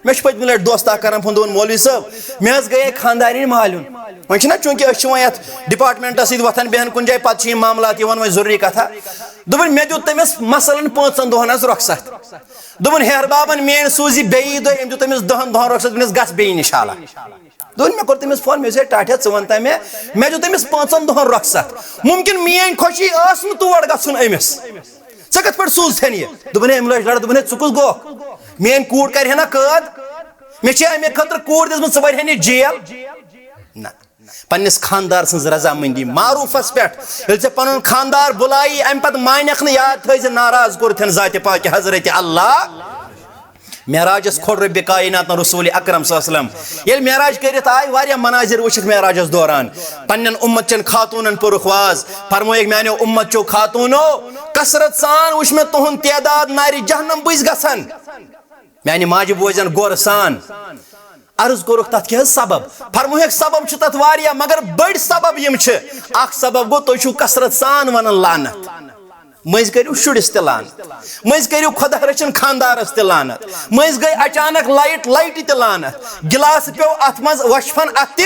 مےٚ چھُ پٔتمہِ لَٹہِ دوست اَکھ کران فون، دوٚپُن، "مولوی صٲب، مےٚ حظ گٔیے خانٛدارِنۍ مالیُن۔" وۄنۍ چھِنہ، چوٗنٛکہِ أسۍ چھِ وۄنۍ یَتھ ڈپارٹمنٹَس سۭتۍ وۄتھان بیٚہان کُنہِ جایہِ، پَتہٕ چھِ یِم معاملات یِوان وۄنۍ ضروٗری کَتھا۔ دوٚپُن، مےٚ دیُت تٔمِس مثلاً پانٛژَن دۄہَن حظ رۄخصت۔ دوٚپُن، ہیہر بابن میٲنۍ سوٗز یہِ بیٚیہِ دۄہ، أمۍ دیُت تٔمِس دَہَن دۄہَن رۄخصت، دوٚپنَس، "گژھ بیٚیہِ اِنشاءاللہ۔" دوٚپُن، مےٚ کوٚر تٔمِس فون، مےٚ ووٚنُس، "ہے ٹاٹھیا، ژٕ وَن تہ مےٚ، مےٚ دیُت تٔمِس پانٛژَن دۄہَن رۄخصت، مُمکِن میٲنۍ خۄشی ٲس نہٕ تور گژھُن أمِس، ژےٚ کِتھ پٲٹھۍ سوٗزتھن یہِ؟" دوٚپُن، ہے، أمۍ لٲج لڑ، دوٚپُن، ہے، ژٕ کُس گوکھ؟ میٲنۍ کوٗر کرِ ہے نہ قٲد؟ مےٚ چھِ اَمے خٲطرٕ کوٗر دِژمٕژ، ژٕ بَرِ ہے نہٕ جیل۔ نہ۔ پننِس خانٛدار سٕنٛز رضامندی معروفس پٮ۪ٹھ۔ ییٚلہِ ژےٚ پنُن خانٛدار بُلایی، اَمہِ پتہٕ مانکھ نہٕ، یاد تھٲیزِ، ناراض کوٚرتھن ذاتِ پاکہِ حضرت اللہ۔ معراجس کھوٚل رۄبِ کایناتن رسول اکرم صلی اللہ علیہ وسلم۔ ییٚلہِ معراج کٔرِتھ آے، واریاہ مناظر وٕچھِکھ معراجس دوران۔ پننٮ۪ن اُمت چٮ۪ن خاتوٗنن پوٚرُکھ واز، فرمٲیِکھ، میانیو اُمت چیو خاتوٗنو، کثرت سان وٕچھ مےٚ تُہُنٛد تعداد نارِ جہنم بٕزۍ گژھان۔ میانہِ ماجہِ بوزن غورٕ سان۔ عرض کوٚرُکھ، تَتھ کیٛاہ حظ سبب؟ فرموہکھ، سبب چھُ تَتھ واریاہ، مگر بٔڑۍ سبب یِم چھِ۔ اکھ سبب گوٚو، تُہۍ چھِو کثرت سان وَنان لعنت۔ مٔنٛزۍ کٔرِو شُرِس تہِ لعنت، مٔنٛزۍ کٔرِو خۄدا رٔچھِن خانٛدارَس تہِ لعنت، مٔنٛزۍ گٔے اچانک لایٹ، لایٹہِ تہِ لعنت، گِلاسہٕ پیوٚو اَتھ منٛز، وَشفَن اَتھ تہِ۔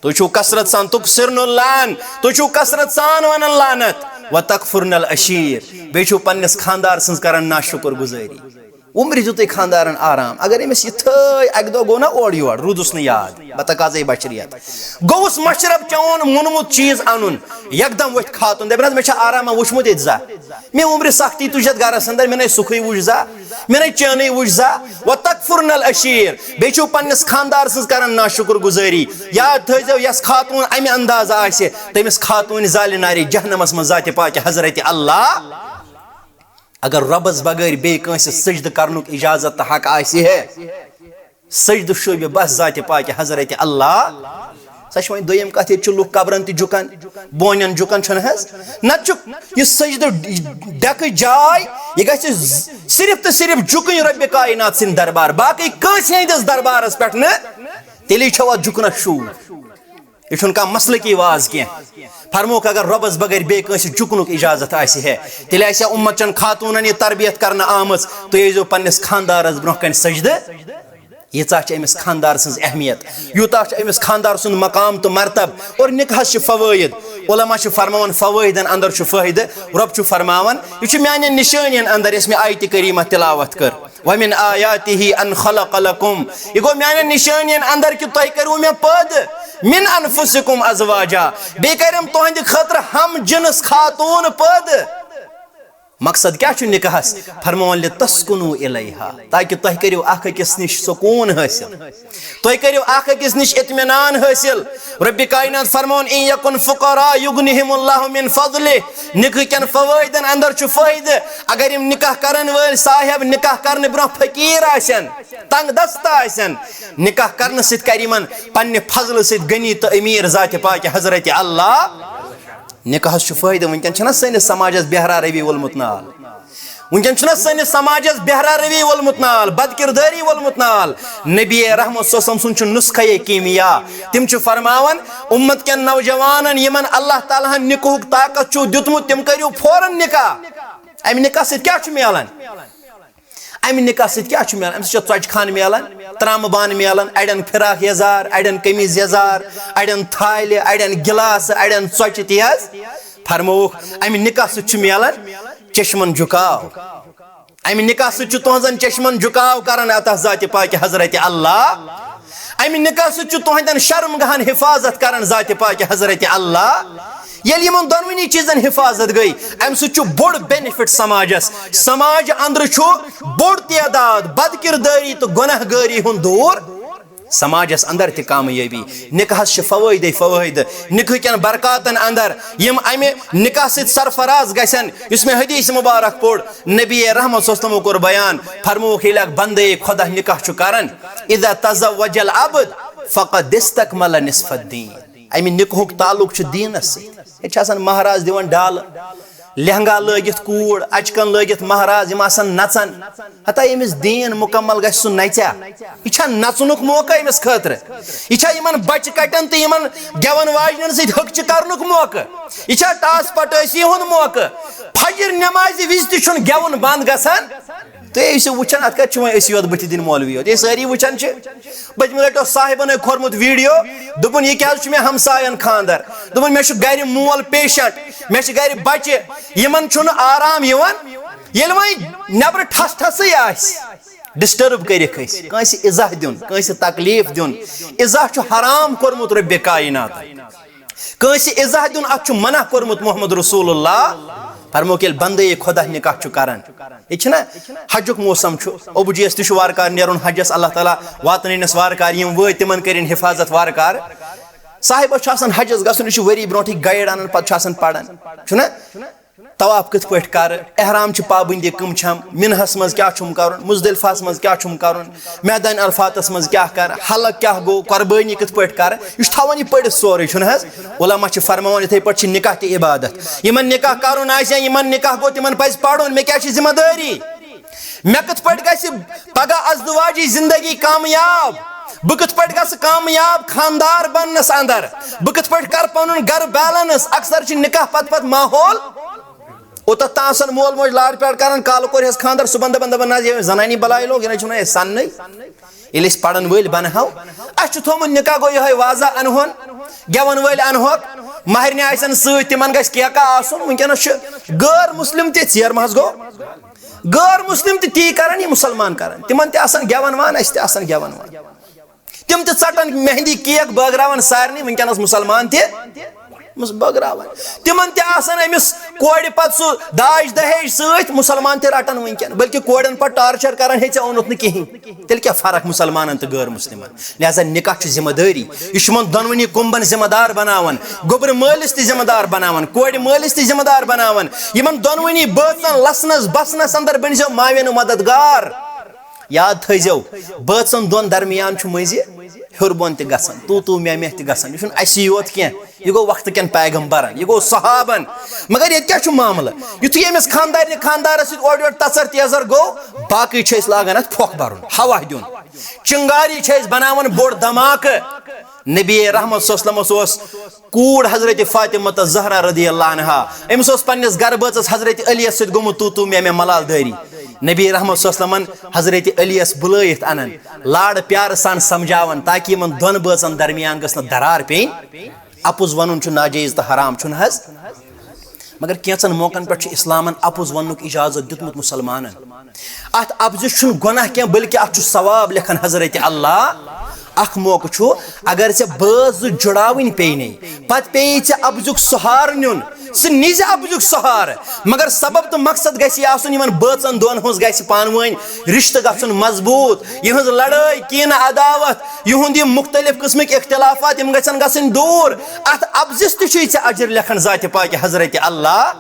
تُہۍ چھِو کثرت سان، تُکثرن اللعن، تُہۍ چھِو کثرت سان وَنان لعنت، وتکفرن العشیر، بیٚیہِ چھِو پننِس خانٛدار سٕنٛز کران ناشُکر گُزٲری۔ عمرِ دیُتُے خانٛدارن آرام۔ اگر أمِس یِتھٲے اَکہِ دۄہ گوٚو نا اورٕ یور، روٗدُس نہٕ یاد، بہٕ تقاضے بشریت۔ گوٚوُس مشرب چون مُنمُت چیٖز اَنُن، یکدم ؤتھۍ خاتوٗن، دَپہِ نہ حظ، مےٚ چھا آرامہ وُچھمُت ییٚتہِ زانٛہہ؟ مےٚ عمرِ سختی تُج یتھ گرس اندر، مےٚ نے سُکھٕے وُچھ زا، مےٚ نے چینٕے وُچھ زا۔ وتکفرن العشیر، بیٚیہِ چھِو پننِس خاندار سٕنٛز کران ناشُکر گُزٲری۔ یاد تھٲیزیو، یۄس خاتوٗن امہِ اندازٕ آسہِ، تٔمِس خاتوٗنہِ زالہِ نارِ جہنمس منٛز ذاتِ پاکہِ حضرت اللہ۔ اگر رۄبس بغٲر بیٚیہِ کٲنٛسہِ سجدٕ کرنُک اجازت تہٕ حق آسہِ ہے، سجدٕ شوٗبہِ بس ذاتِ پاکہِ حضرت اللہ۔ سۄ چھِ وۄنۍ دوٚیِم کتھ، ییٚتہِ چھِ لُکھ قبرن تہِ جُکان، بونٮ۪ن جُکان چھُنہٕ حظ؟ نتہٕ چھُ یہِ سجدٕ ڈٮ۪کہٕ جاے، یہِ گژھِ صرف تہٕ صرف جُکٕنۍ رۄبِ کاینات سٕنٛدِ دربار، باقٕے کٲنٛسہِ ہٕنٛدِس دربارس پٮ۪ٹھ نہٕ۔ تیٚلی چھو اتھ جُکنس شوٗب۔ یہِ چھُنہٕ کانٛہہ مسلکی واز کینٛہہ۔ فرمووُکھ، اگر رۄبس بغٲر بیٚیہِ کٲنٛسہِ جُکنُک اجازت آسہِ ہے، تیٚلہِ آسہِ ہا اُمت چٮ۪ن خاتوٗنن یہِ تربیت کرنہٕ آمٕژ، تُہۍ ٲسۍزیو پننِس خاندارس برونٛہہ کنہِ سجدٕ۔ ییٖژاہ چھِ أمِس خاندار سٕنٛز اہمیت، یوٗتاہ چھُ أمِس خاندار سُنٛد مقام تہٕ مرتب۔ اور نکاحس چھِ فوٲیِد، علماء چھِ فرماوان فوٲیِدن اندر چھُ فٲیدٕ۔ رۄب چھُ فرماوان، یہِ چھُ میانٮ۪ن نشٲنین اندر یۄس مےٚ آیتِ کریمہ تلاوت کٔر۔ ومن آیاتہ ان خلق لکم، یہِ گوٚو میانٮ۪ن نشٲنین اندر کہِ تۄہہِ کٔرِو مےٚ پٲدٕ، من انفسکم ازواجا، بیٚیہِ کٔرِم تُہنٛدِ خٲطرٕ ہم جنس خاتوٗن پٲدٕ۔ مقصد کیٛاہ چھُ نکاحس؟ فرماوان، لتسکنوا الیہا، تاکہِ تۄہہِ کٔرِو اکھ أکِس نِش سکوٗن حٲصِل، تُہۍ کٔرِو اکھ أکِس نِش اطمینان حٲصِل۔ رۄبِ کاینات فرماوان، ان یکن فقراء یغنہم اللہ من فضلہ، نکاح کٮ۪ن فوٲیدن اندر چھُ فٲیدٕ۔ اگر یِم نکاح کرن وٲلۍ صاحب نکاح کرنہٕ برونٛہہ فقیٖر آسن، تنگ دست آسن، نکاح کرنہٕ سۭتۍ کرِ یِمن پننہِ فضلہٕ سۭتۍ غنی تہٕ امیر ذاتِ پاکہِ حضرت اللہ۔ نکاحس چھُ فٲیدٕ۔ وٕنکیٚن چھُنہ سٲنِس سماجس بہرا روی وولمُت نال؟ وٕنکیٚن چھُنہ سٲنِس سماجس بہرا روی وولمُت نال، بدکردٲری وولمُت نال؟ نبی رحمت صلی اللہ علیہ وسلم سُنٛد چھُ نسخہ کیمیا۔ تِم چھِ فرماوان، اُمت کٮ۪ن نوجوانن یِمن اللہ تعالیٰ ہن نکاحُک طاقت چھُ دیُتمُت، تِم کٔرِو فوراً نکاح۔ امہِ نکاح سۭتۍ کیٛاہ چھُ میلان؟ امہِ نکاح سۭتۍ کیٛاہ چھُ میلان؟ امہِ سۭتۍ چھُ ژۄچہِ خانہٕ میلان، ترامہٕ بانہٕ میلان، اڑٮ۪ن فراق یزار، اڑٮ۪ن قمیٖض یزار، اڑٮ۪ن تھالہِ، اڑٮ۪ن گِلاسہٕ، اڑٮ۪ن ژۄچہِ تہِ حظ۔ فرمووُکھ، امہِ نکاح سۭتۍ چھُ میلان چشمن جُکاو۔ امہِ نکاح سۭتۍ چھُ تُہنٛزن چشمن جُکاو کران عطا ذاتِ پاکہِ حضرت اللہ۔ امہِ نکاح سۭتۍ چھُ تُہنٛدٮ۪ن شرم گاہن حفاظت کران ذاتِ پاکہِ حضرت اللہ۔ ییٚلہِ یِمن دۄنوٕنی چیٖزن حفاظت گٔے، امہِ سۭتۍ چھُ بوٚڑ benefit سماجس۔ سماج اندرٕ چھُ بوٚڑ تعداد بدکردٲری تہٕ گۄناہ گٲری ہُنٛد دوٗر۔ سماجس اندر تہِ کامیٲبی۔ نکاحس چھِ فوٲیدے فوٲیدٕ۔ نکاح کٮ۪ن برکاتن اندر یِم امہِ نکاح سۭتۍ سرفراز گژھن، یُس مےٚ حدیث مبارک پوٚر، نبی رحمت صلی اللہ علیہ وسلمو کوٚر بیان، فرمووُکھ، ییٚلہِ اکھ بندے خۄدا نکاح چھُ کران، اذا تزوج العبد فقد استکمل نصف الدین۔ امہِ نکاحُک تعلق چھُ دیٖنس سۭتۍ۔ ییٚتہِ چھِ آسان مہراز دِوان ڈالہٕ، لہنگا لٲگِتھ کوٗر، اچکن لٲگِتھ مہراز، یِم آسان نژان۔ ہتا ییٚمِس دیٖن مُکمل گژھِ، سُہ نژیا؟ یہِ چھا نژنُک موقع أمِس خٲطرٕ؟ یہِ چھا یِمن بچہِ کٹٮ۪ن تہٕ یِمن گٮ۪ون واجنٮ۪ن سۭتۍ ہکچہِ کرنُک موقعہٕ؟ یہِ چھا ٹاس پٹٲسی ہُنٛد موقعہٕ؟ فجر نمازِ وِزِ تہِ چھُنہٕ گٮ۪وُن بنٛد گژھان۔ تُہۍ ٲسِو وٕچھان، اتھ کتہِ چھِ وۄنۍ أسۍ یوت بٕتھِ دِنۍ مولوی یوت؟ یہِ سٲری وٕچھان چھِ۔ پٔتمہِ لٹہِ اوس صاحبن أکۍ کھولمُت video، دوٚپُن، یہِ کیٛازِ چھُ مےٚ ہمساین خانٛدر؟ دوٚپُن، مےٚ چھُ گرِ مول patient، مےٚ چھِ گرِ بچہِ، یِمن چھُنہٕ آرام یِوان۔ ییٚلہِ وۄنۍ نٮ۪برٕ ٹھس ٹھسٕے آسہِ، disturb کٔرِکھ أسۍ، کٲنٛسہِ اِزاہ دیُن، کٲنٛسہِ تکلیٖف دیُن، اِزاہ چھُ حرام کوٚرمُت رۄبِ کاینات۔ کٲنٛسہِ اِزاہ دیُن، اتھ چھُ منع کوٚرمُت محمد رسول اللہ۔ فرمووُکھ، ییٚلہِ بندے خۄدا نکاح چھُ کران، ییٚتہِ چھُنہ حجُک موسم چھُ، ابوٗ جِیَس تہِ چھُ وارٕ کارٕ نیرُن حجس، اللہ تعالیٰ واتنٲینس وارٕ کارٕ، یِم وٲتۍ تِمن کٔرِن حفاظت وارٕ کارٕ۔ صاحبس چھُ آسان حجس گژھُن، یہِ چھُ ؤری برونٛٹھٕے guide انان، پتہٕ چھُ آسان پران، چھُنہ؟ طواف کِتھ پٲٹھۍ کرٕ، احرام چہِ پابندی کٕم چھم، منحس منٛز کیٛاہ چھُم کرُن، مزدلفہس منٛز کیٛاہ چھُم کرُن، میدان عرفاتس منٛز کیٛاہ کرٕ، حلق کیٛاہ گوٚو، قربٲنی کِتھ پٲٹھۍ کرٕ، یہِ چھُ تھاوان یہِ پٔرِتھ سورُے، چھُنہٕ حظ؟ علماء چھِ فرماوان، یِتھَے پٲٹھۍ چھِ نکاح تہِ عبادت۔ یِمن نکاح کرُن آسہِ یا یِمن نکاح گوٚو، تِمن پزِ پرُن، مےٚ کیٛاہ چھِ ذمہ دٲری؟ مےٚ کِتھ پٲٹھۍ گژھِ پگاہ ازدواجی زندگی کامیاب؟ بہٕ کِتھ پٲٹھۍ گژھٕ کامیاب خاندار بننس اندر؟ بہٕ کِتھ پٲٹھۍ کرٕ پنُن گرٕ balance؟ اکثر چھِ نکاح پتہٕ پتہٕ ماحول اوٚتتھ تام آسان مول موج لاڈ پیار کران، کالہٕ کوٚر ہس خاندر، صبحن دپان، دپان، نہ حظ، یہِ زنانی بلاے لوگ، یہِ نہ چھُنہٕ اَسہِ سننٕے۔ ییٚلہِ أسۍ پرن وٲلۍ بنہو، اَسہِ چھُ تھوٚومُت نکاح گوٚو یِہوٚے، وازا انہون، گٮ۪ون وٲلۍ انہوکھ، مہرنہِ آسن سۭتۍ، تِمن گژھِ کیکہ آسُن۔ وٕنکیٚنس چھُ غٲر مسلم تہِ، ژیر مہ حظ گوٚو، غٲر مسلم تہِ تی کران، یہِ مسلمان کران۔ تِمن تہِ آسان گٮ۪ون وان، اَسہِ تہِ آسان گٮ۪ون وان۔ تِم تہِ ژٹان مہندی کیک، بٲگراوان سارنٕے، وٕنکیٚنس مسلمان تہِ۔ أمِس بٲگراوان۔ تِمن تہِ آسان أمِس کورِ پتہٕ سُہ داج دہیج سۭتۍ، مُسلمان تہِ رٹان وٕنکٮ۪ن، بلکہِ کورٮ۪ن پتہٕ ٹارچر کران، "ہے، ژےٚ اوٚنُتھ نہٕ کِہینۍ۔" تیٚلہِ کیٛاہ فرق مُسلمانن تہٕ غٲر مُسلمن؟ لہذا نکاح چھُ ذمہ دٲری، یہِ چھُ یِمن دۄنوٕنی کُمبن ذمہ دار بناوان، گوٚبرِ مٲلِس تہِ ذمہ دار بناوان، کورِ مٲلِس تہِ ذمہ دار بناوان، یِمن دۄنوٕنی بٲژن لسنس بسنس اندر بٔنۍ زیو معاون و مددگار۔ یاد تھٲیزیو، بٲژن دۄن درمیان چھُ مٔنٛزِ ہیوٚر بۄن تہِ گژھان، تو تو میں میں تہِ گژھان۔ یہِ چھُنہٕ اَسی یوت کینٛہہ، یہِ گوٚو وقتہٕ کٮ۪ن پیغمبرن، یہِ گوٚو صحابن۔ مگر ییٚتہِ کیٛاہ چھُ معاملہٕ؟ یُتھُے أمِس خانٛدارنہِ خانٛدارس سۭتۍ اورٕ یورٕ تژر تیزر گوٚو، باقٕے چھِ أسۍ لاگان اَتھ پھۄکھ بَرُن، ہوا دیُن، چنگاری چھِ أسۍ بناوان بوٚڑ دھماکہٕ۔ نبی رحمت صلی اللہ علیہ وسلمس اوس کوٗر حضرت فاطمہ تہٕ زہرا رضی اللہ عنہا، أمِس اوس پننِس گرٕ بٲژس حضرت علیس سۭتۍ گوٚمُت تو تو میں میں ملال دٲری۔ نبی رحمت صلی اللہ علیہ وسلمن حضرت علیس بُلٲیِتھ انان، لاڑٕ پیارٕ سان سمجھاوان، تاکہِ یِمن دۄن بٲژن درمیان گٔژھ نہٕ درار پیٚنۍ۔ اپُز ونُن چھُ ناجٲیز تہٕ حرام، چھُنہٕ حظ؟ مگر کینٛژن موقعن پٮ۪ٹھ چھُ اسلامن اپُز وننُک اجازت دیُتمُت مُسلمانن۔ اتھ اپزِس چھُنہٕ گۄناہ کینٛہہ، بلکہِ اتھ چھُ ثواب لیکھان حضرت اللہ۔ اکھ موقعہٕ چھُ، اگر ژےٚ بٲژ زٕ جُڑاوٕنۍ پیٚیہِ نے، پتہٕ پیٚیہِ ژےٚ اپزیُک سہارٕ نیُن، ژٕ نِزِ اپزیُک سہارٕ، مگر سبب تہٕ مقصد گژھِ یہِ آسُن، یِمن بٲژن دۄن ہٕنٛز گژھِ پانہٕ ؤنۍ رشتہٕ گژھُن مضبوٗط، یِہٕنٛز لڑٲے، کینہٕ، عداوت، یِہُنٛد یِم مختلف قٕسمٕکۍ اختلافات، یِم گژھن گژھٕنۍ دوٗر۔ اتھ اپزِس تہِ چھُے ژےٚ اجر لیکھان ذاتِ پاکہِ حضرت اللہ۔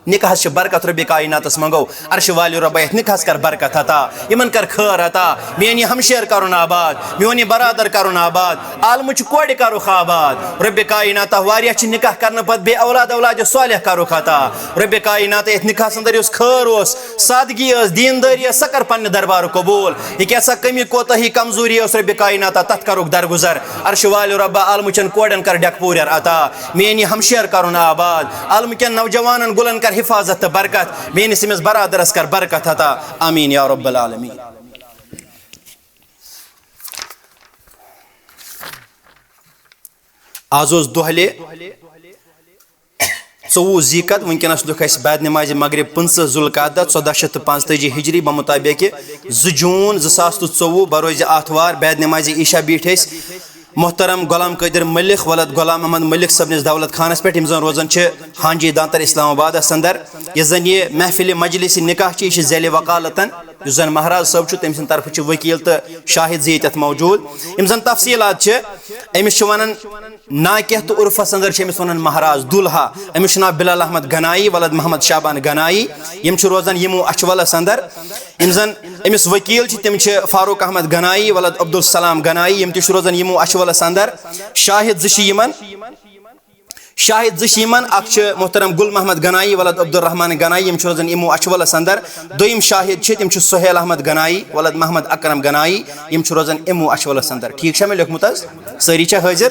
نکاحس چھِ برکت، رۄبِ کایناتس منٛگو، عرشہِ والہِ رۄبا، یتھ نکاحس کر برکت عطا، یِمن کر خٲر عطا، میٲنۍ یہِ ہمشیر کرُن آباد، میون یہِ برادر کرُن آباد، عالمٕچہِ کورِ کرُکھ آباد۔ رۄبِ کایناتا، واریاہ چھِ نکاح کرنہٕ پتہٕ بے اولاد، اولادِ صالح کرُکھ عطا۔ رۄبِ کایناتا، یتھ نکاحس اندر یُس خٲر اوس، سادگی ٲس، دیندٲری ٲس، سۄ کر پننہِ دربارٕ قبول۔ یہِ کیٛاہ سا کمی کوتاہی کمزوری ٲس، رۄبِ کایناتا، تتھ کرُکھ درگُزر۔ عرشہِ والہِ رۄبا، عالمٕچن کورٮ۪ن کر ڈٮ۪کہٕ پوٗرٮ۪ر عطا۔ میٲنۍ یہِ ہمشیر کرُن آباد۔ عالمہٕ کٮ۪ن نوجوانن گُلن کر حفاظت تہٕ برکت۔ میٲنِس أمِس برادرس کر برکت عطا۔ آمین یا رب العالمین۔ آز اوس دۄہلہِ ژوٚوُہ ذی قعد، وٕنکیٚنَس لیوٚکھ اَسہِ بعد نمازِ مغرب پٕنٛژٕہ ذوالقعدہ، ژۄداہ شیٚتھ تہٕ پانٛژتٲجی ہجری، بمطابق زٕ جوٗن زٕ ساس تہٕ ژوٚوُہ، بروزِ آتھوار، بعد نمازِ عشاء بیٖٹھۍ أسۍ محترم غلام قٲدر ملک ولد غلام محمد ملک صٲبنِس دولت خانس پٮ۪ٹھ، یِم زن روزان چھِ ہانجی دانتر اسلام آبادس اندر۔ یۄس زن یہِ محفلِ مجلسِ نکاح چھِ، یہِ چھِ ذیلِ وکالتن، یُس زن مہراز صٲب چھُ، تٔمۍ سٕنٛدِ طرفہٕ چھِ وکیل تہٕ شاہد زِ ییٚتٮ۪تھ موجود۔ یِم زن تفصیلات چھِ، أمِس چھِ ونان ناکیہ تہٕ عرفس اندر چھِ أمِس ونان مہراز دُلہا۔ أمِس چھُ ناو بلال احمد گنایی ولد محمد شعبان گنایی۔ یِم چھِ روزان یِمو اچھولس اندر۔ یِم زن أمِس وکیل چھِ، تِم چھِ فاروق احمد گنایی ولد عبدالسلام گنایی۔ یِم تہِ چھِ روزان یِمو اچھولس اندر۔ شاہد زٕ چھِ یِمن، شاہد زٕ چھِ یِمن، اکھ چھِ محترم گل محمد گنایی ولد عبدالرحمان گنایی، یِم چھِ روزان یِمو اچھولس اندر۔ دوٚیِم شاہد چھِ، تِم چھِ سہیل احمد گنایی ولد محمد اکرم گنایی، یِم چھِ روزان یِمو اچھولس اندر۔ ٹھیک چھا مےٚ لیوٚکھمُت حظ؟ سٲری چھا حٲضِر؟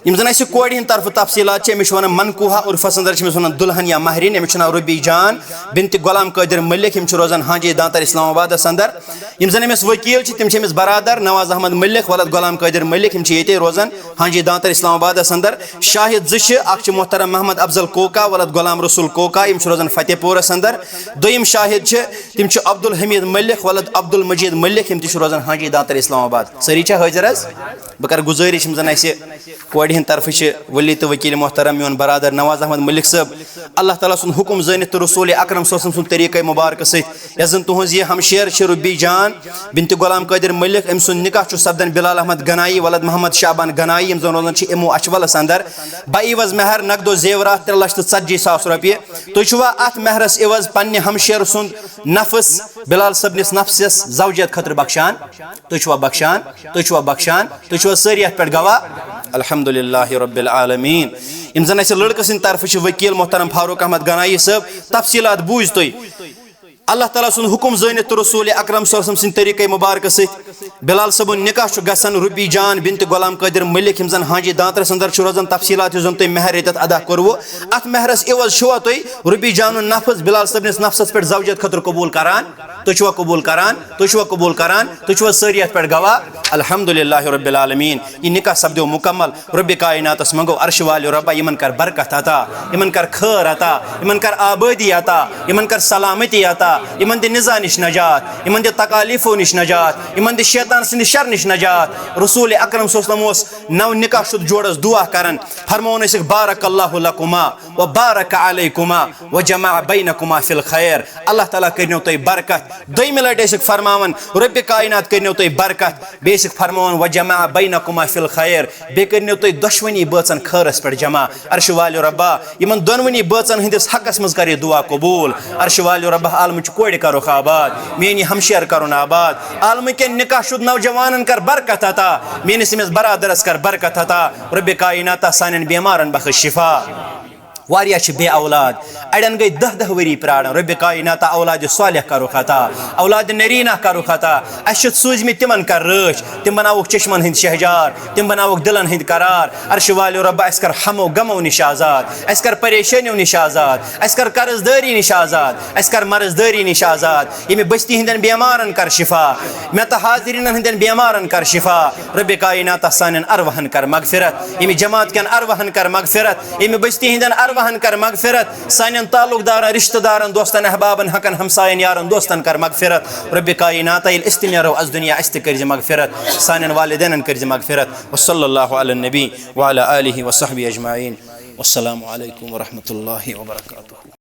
یِم زن اسہِ کورِ ہٕنٛدِ طرفہٕ تفصیلات چھِ، أمِس چھِ ونان منکوحہ، عرفس اندر چھِ أمِس ونان دُلہن یا مہرِن۔ أمِس چھُ ناو رُبی جان بنتِ غلام قٲدر ملک۔ یِم چھِ روزان ہانجے دانتر اسلام آبادس اندر۔ یِم زن أمِس وکیل چھِ، تِم چھِ أمِس برادر نواز احمد ملک ولد غلام قٲدر ملک۔ یِم چھِ ییٚتے روزان ہانجے دانتر اسلام آبادس اندر۔ شاہد زٕ چھِ، اکھ چھِ محترم محمد افضل کوکا ولد غلام رسول کوکا، یِم چھِ روزان فتح پورس اندر۔ دوٚیِم شاہد چھِ، تِم چھِ عبدالحمید ملک ولد عبدالمجید ملک، یِم تہِ چھِ روزان ہانجے دانتر اسلام آباد۔ سٲری چھا حٲضِر حظ؟ بہٕ کرٕ گُزٲرِش، یِم زن اسہِ کورِ ہٕنٛدِ طرفہٕ چھِ ولی تہٕ وکیل محترم میون برادر نواز احمد ملک صٲب، اللہ تعالیٰ سُنٛد حُکُم زٲنِتھ تہٕ رسول اکرم صلی اللہ علیہ وسلم سُنٛد طریٖقے مُبارکہٕ سۭتۍ، یۄس زن تُہٕنٛز یہِ ہمشیر چھِ رُبی جان بنتِ غلام قٲدر ملک، أمۍ سُنٛد نکاح چھُ سپدان بلال احمد گنایی ولد محمد شعبان گنایی، یِم زن روزان چھِ اِمو اچھولس اندر۔ بعوض مہر نقد و زیورات ترٛےٚ لچھ تہٕ ژتجی ساس رۄپیہِ۔ تُہۍ چھِوا اتھ مہرس عوض پننہِ ہمشیر سُنٛد نفس بلال صٲبنِس نفسس زوجیت خٲطرٕ بخشان؟ تُہۍ چھِوا بخشان؟ تُہۍ چھِوا بخشان؟ تُہۍ چھِوا سٲری اتھ پٮ۪ٹھ گواہ؟ الحمدللہ رب العالمین۔ یِم زن اسہِ لڑکہٕ سٕنٛدِ طرفہٕ چھِ وکیل محترم فاروق احمد گنایی صٲب، تفصیلات بوٗزۍ تُہۍ۔ اللہ تعالیٰ سُنٛد حُکُم زٲنِتھ تہٕ رسول اکرم صلی اللہ علیہ وسلم سٕنٛدِ طریٖقے مُبارکہٕ سۭتۍ بلال صٲبُن نکاح چھُ گژھان رُبی جان بنتِ غلام قٲدر ملک، یِم زن ہانجی دانترس اندر چھِ روزان۔ تفصیلات یُس زن تُہۍ مہر ییٚتٮ۪تھ ادا کوٚروٕ، اتھ مہرس عوض چھُوا تُہۍ رُبی جانُن نفس بلال صٲبنِس نفسس پٮ۪ٹھ زوجیت خٲطرٕ قبول کران؟ تُہۍ چھِوا قبول کران؟ تُہۍ چھِوا قبول کران؟ تُہۍ چھِوا سٲری اتھ پٮ۪ٹھ گواہ؟ الحمدللہ رب العالمین۔ یہِ نکاح سپدیو مکمل۔ رب کائناتس منگو عرش والہِ رۄبا، یِمن کر برکت عطا، یِمن کر خٲر عطا، یِمن کر آبٲدی عطا، یِمن کر سلامتی عطا، یِمن دِ نِزا نِش نجات، یِمن دِ تکالیٖفو نِش نجات، یِمن دِ شیطان سٕنٛدِ شر نِش نجات۔ رسول اکرم صلی اللہ علیہ وسلم اوس نو نکاح شُدٕ جوڑس دعا کران، فرماوان ٲسِکھ، بارک اللہ لکما و بارک علیکما و جمع بینکما فی الخیر۔ اللہ تعالیٰ کٔرنو تۄہہِ برکت۔ دوٚیمہِ لٹہِ ٲسِکھ فرماوان، رۄبِ کائنات کٔرنو تۄہہِ برکت۔ بیٚیہِ ٲسِکھ فرماوان، وجمع بینکما فی الخیر، بیٚیہِ کٔرنو تُہۍ دۄشوٕنی بٲژن خٲرس پٮ۪ٹھ جمع۔ عرشہِ والیو رۄبا، یِمن دۄنوٕنی بٲژن ہٕنٛدِس حقس منٛز کر یہِ دعا قبوٗل۔ عرشہِ والیو رۄبا، عالمٕچہِ کورِ کرُکھ آباد، میٲنۍ یہِ ہمشیر کرُن آباد، عالمہٕ کٮ۪ن نکاح شُد نوجوانن کر برکت عطا، میٲنِس أمِس برادرس کر برکت عطا۔ رۄبِ کائناتا، سانٮ۪ن بیمارن بخش شفا۔ واریاہ چھِ بے اولاد، اڑٮ۪ن گٔے دَہ دَہ ؤری پراران۔ رۄبِ کائناتا، اولادِ صالح کرُکھ عطا، اولادِ نرینہ کرُکھ عطا۔ اَسہِ چھِ سوٗزمٕتۍ، تِمن کر رٲچھ، تِم بناوُکھ چشمن ہٕنٛدۍ شہجار، تِم بناوُکھ دلن ہٕنٛدۍ قرار۔ عرشہِ والیو رۄبا، اَسہِ کر ہمو غمو نِش آزاد، اَسہِ کر پریشٲنیو نِش آزاد، اَسہِ کر قرض دٲری نِش آزاد، اَسہِ کر مرض دٲری نِش آزاد۔ ییٚمہِ بستی ہٕنٛدٮ۪ن بیمارن کر شفا، مےٚ تہٕ حاضریٖنن ہٕنٛدٮ۪ن بیمارن کر شفا۔ رۄبِ کائناتا، سانٮ۪ن ارواحن کر مغفرت، ییٚمہِ جماعت کٮ۪ن ارواحن کر مغفرت، ییٚمہِ بستی ہٕنٛدٮ۪ن ارواحن کر مغفرت، سانٮ۪ن تعلق دارن، رشتہٕ دارن، دوستن، احبابن، حقن، ہمساین، یارن، دوستن کر مغفرت۔ رۄبِ کائناتا، ییٚلہِ أسۍ تہِ نیرو از دُنیا، اَسہِ تہِ کٔرزِ مغفرت، سانٮ۪ن والدینن کٔرزِ مغفرت۔ وصلی اللہ علی النبی وعلی آلہ وصحبہ اجمعین۔ والسلام علیکم ورحمۃ اللہ وبرکاتہ۔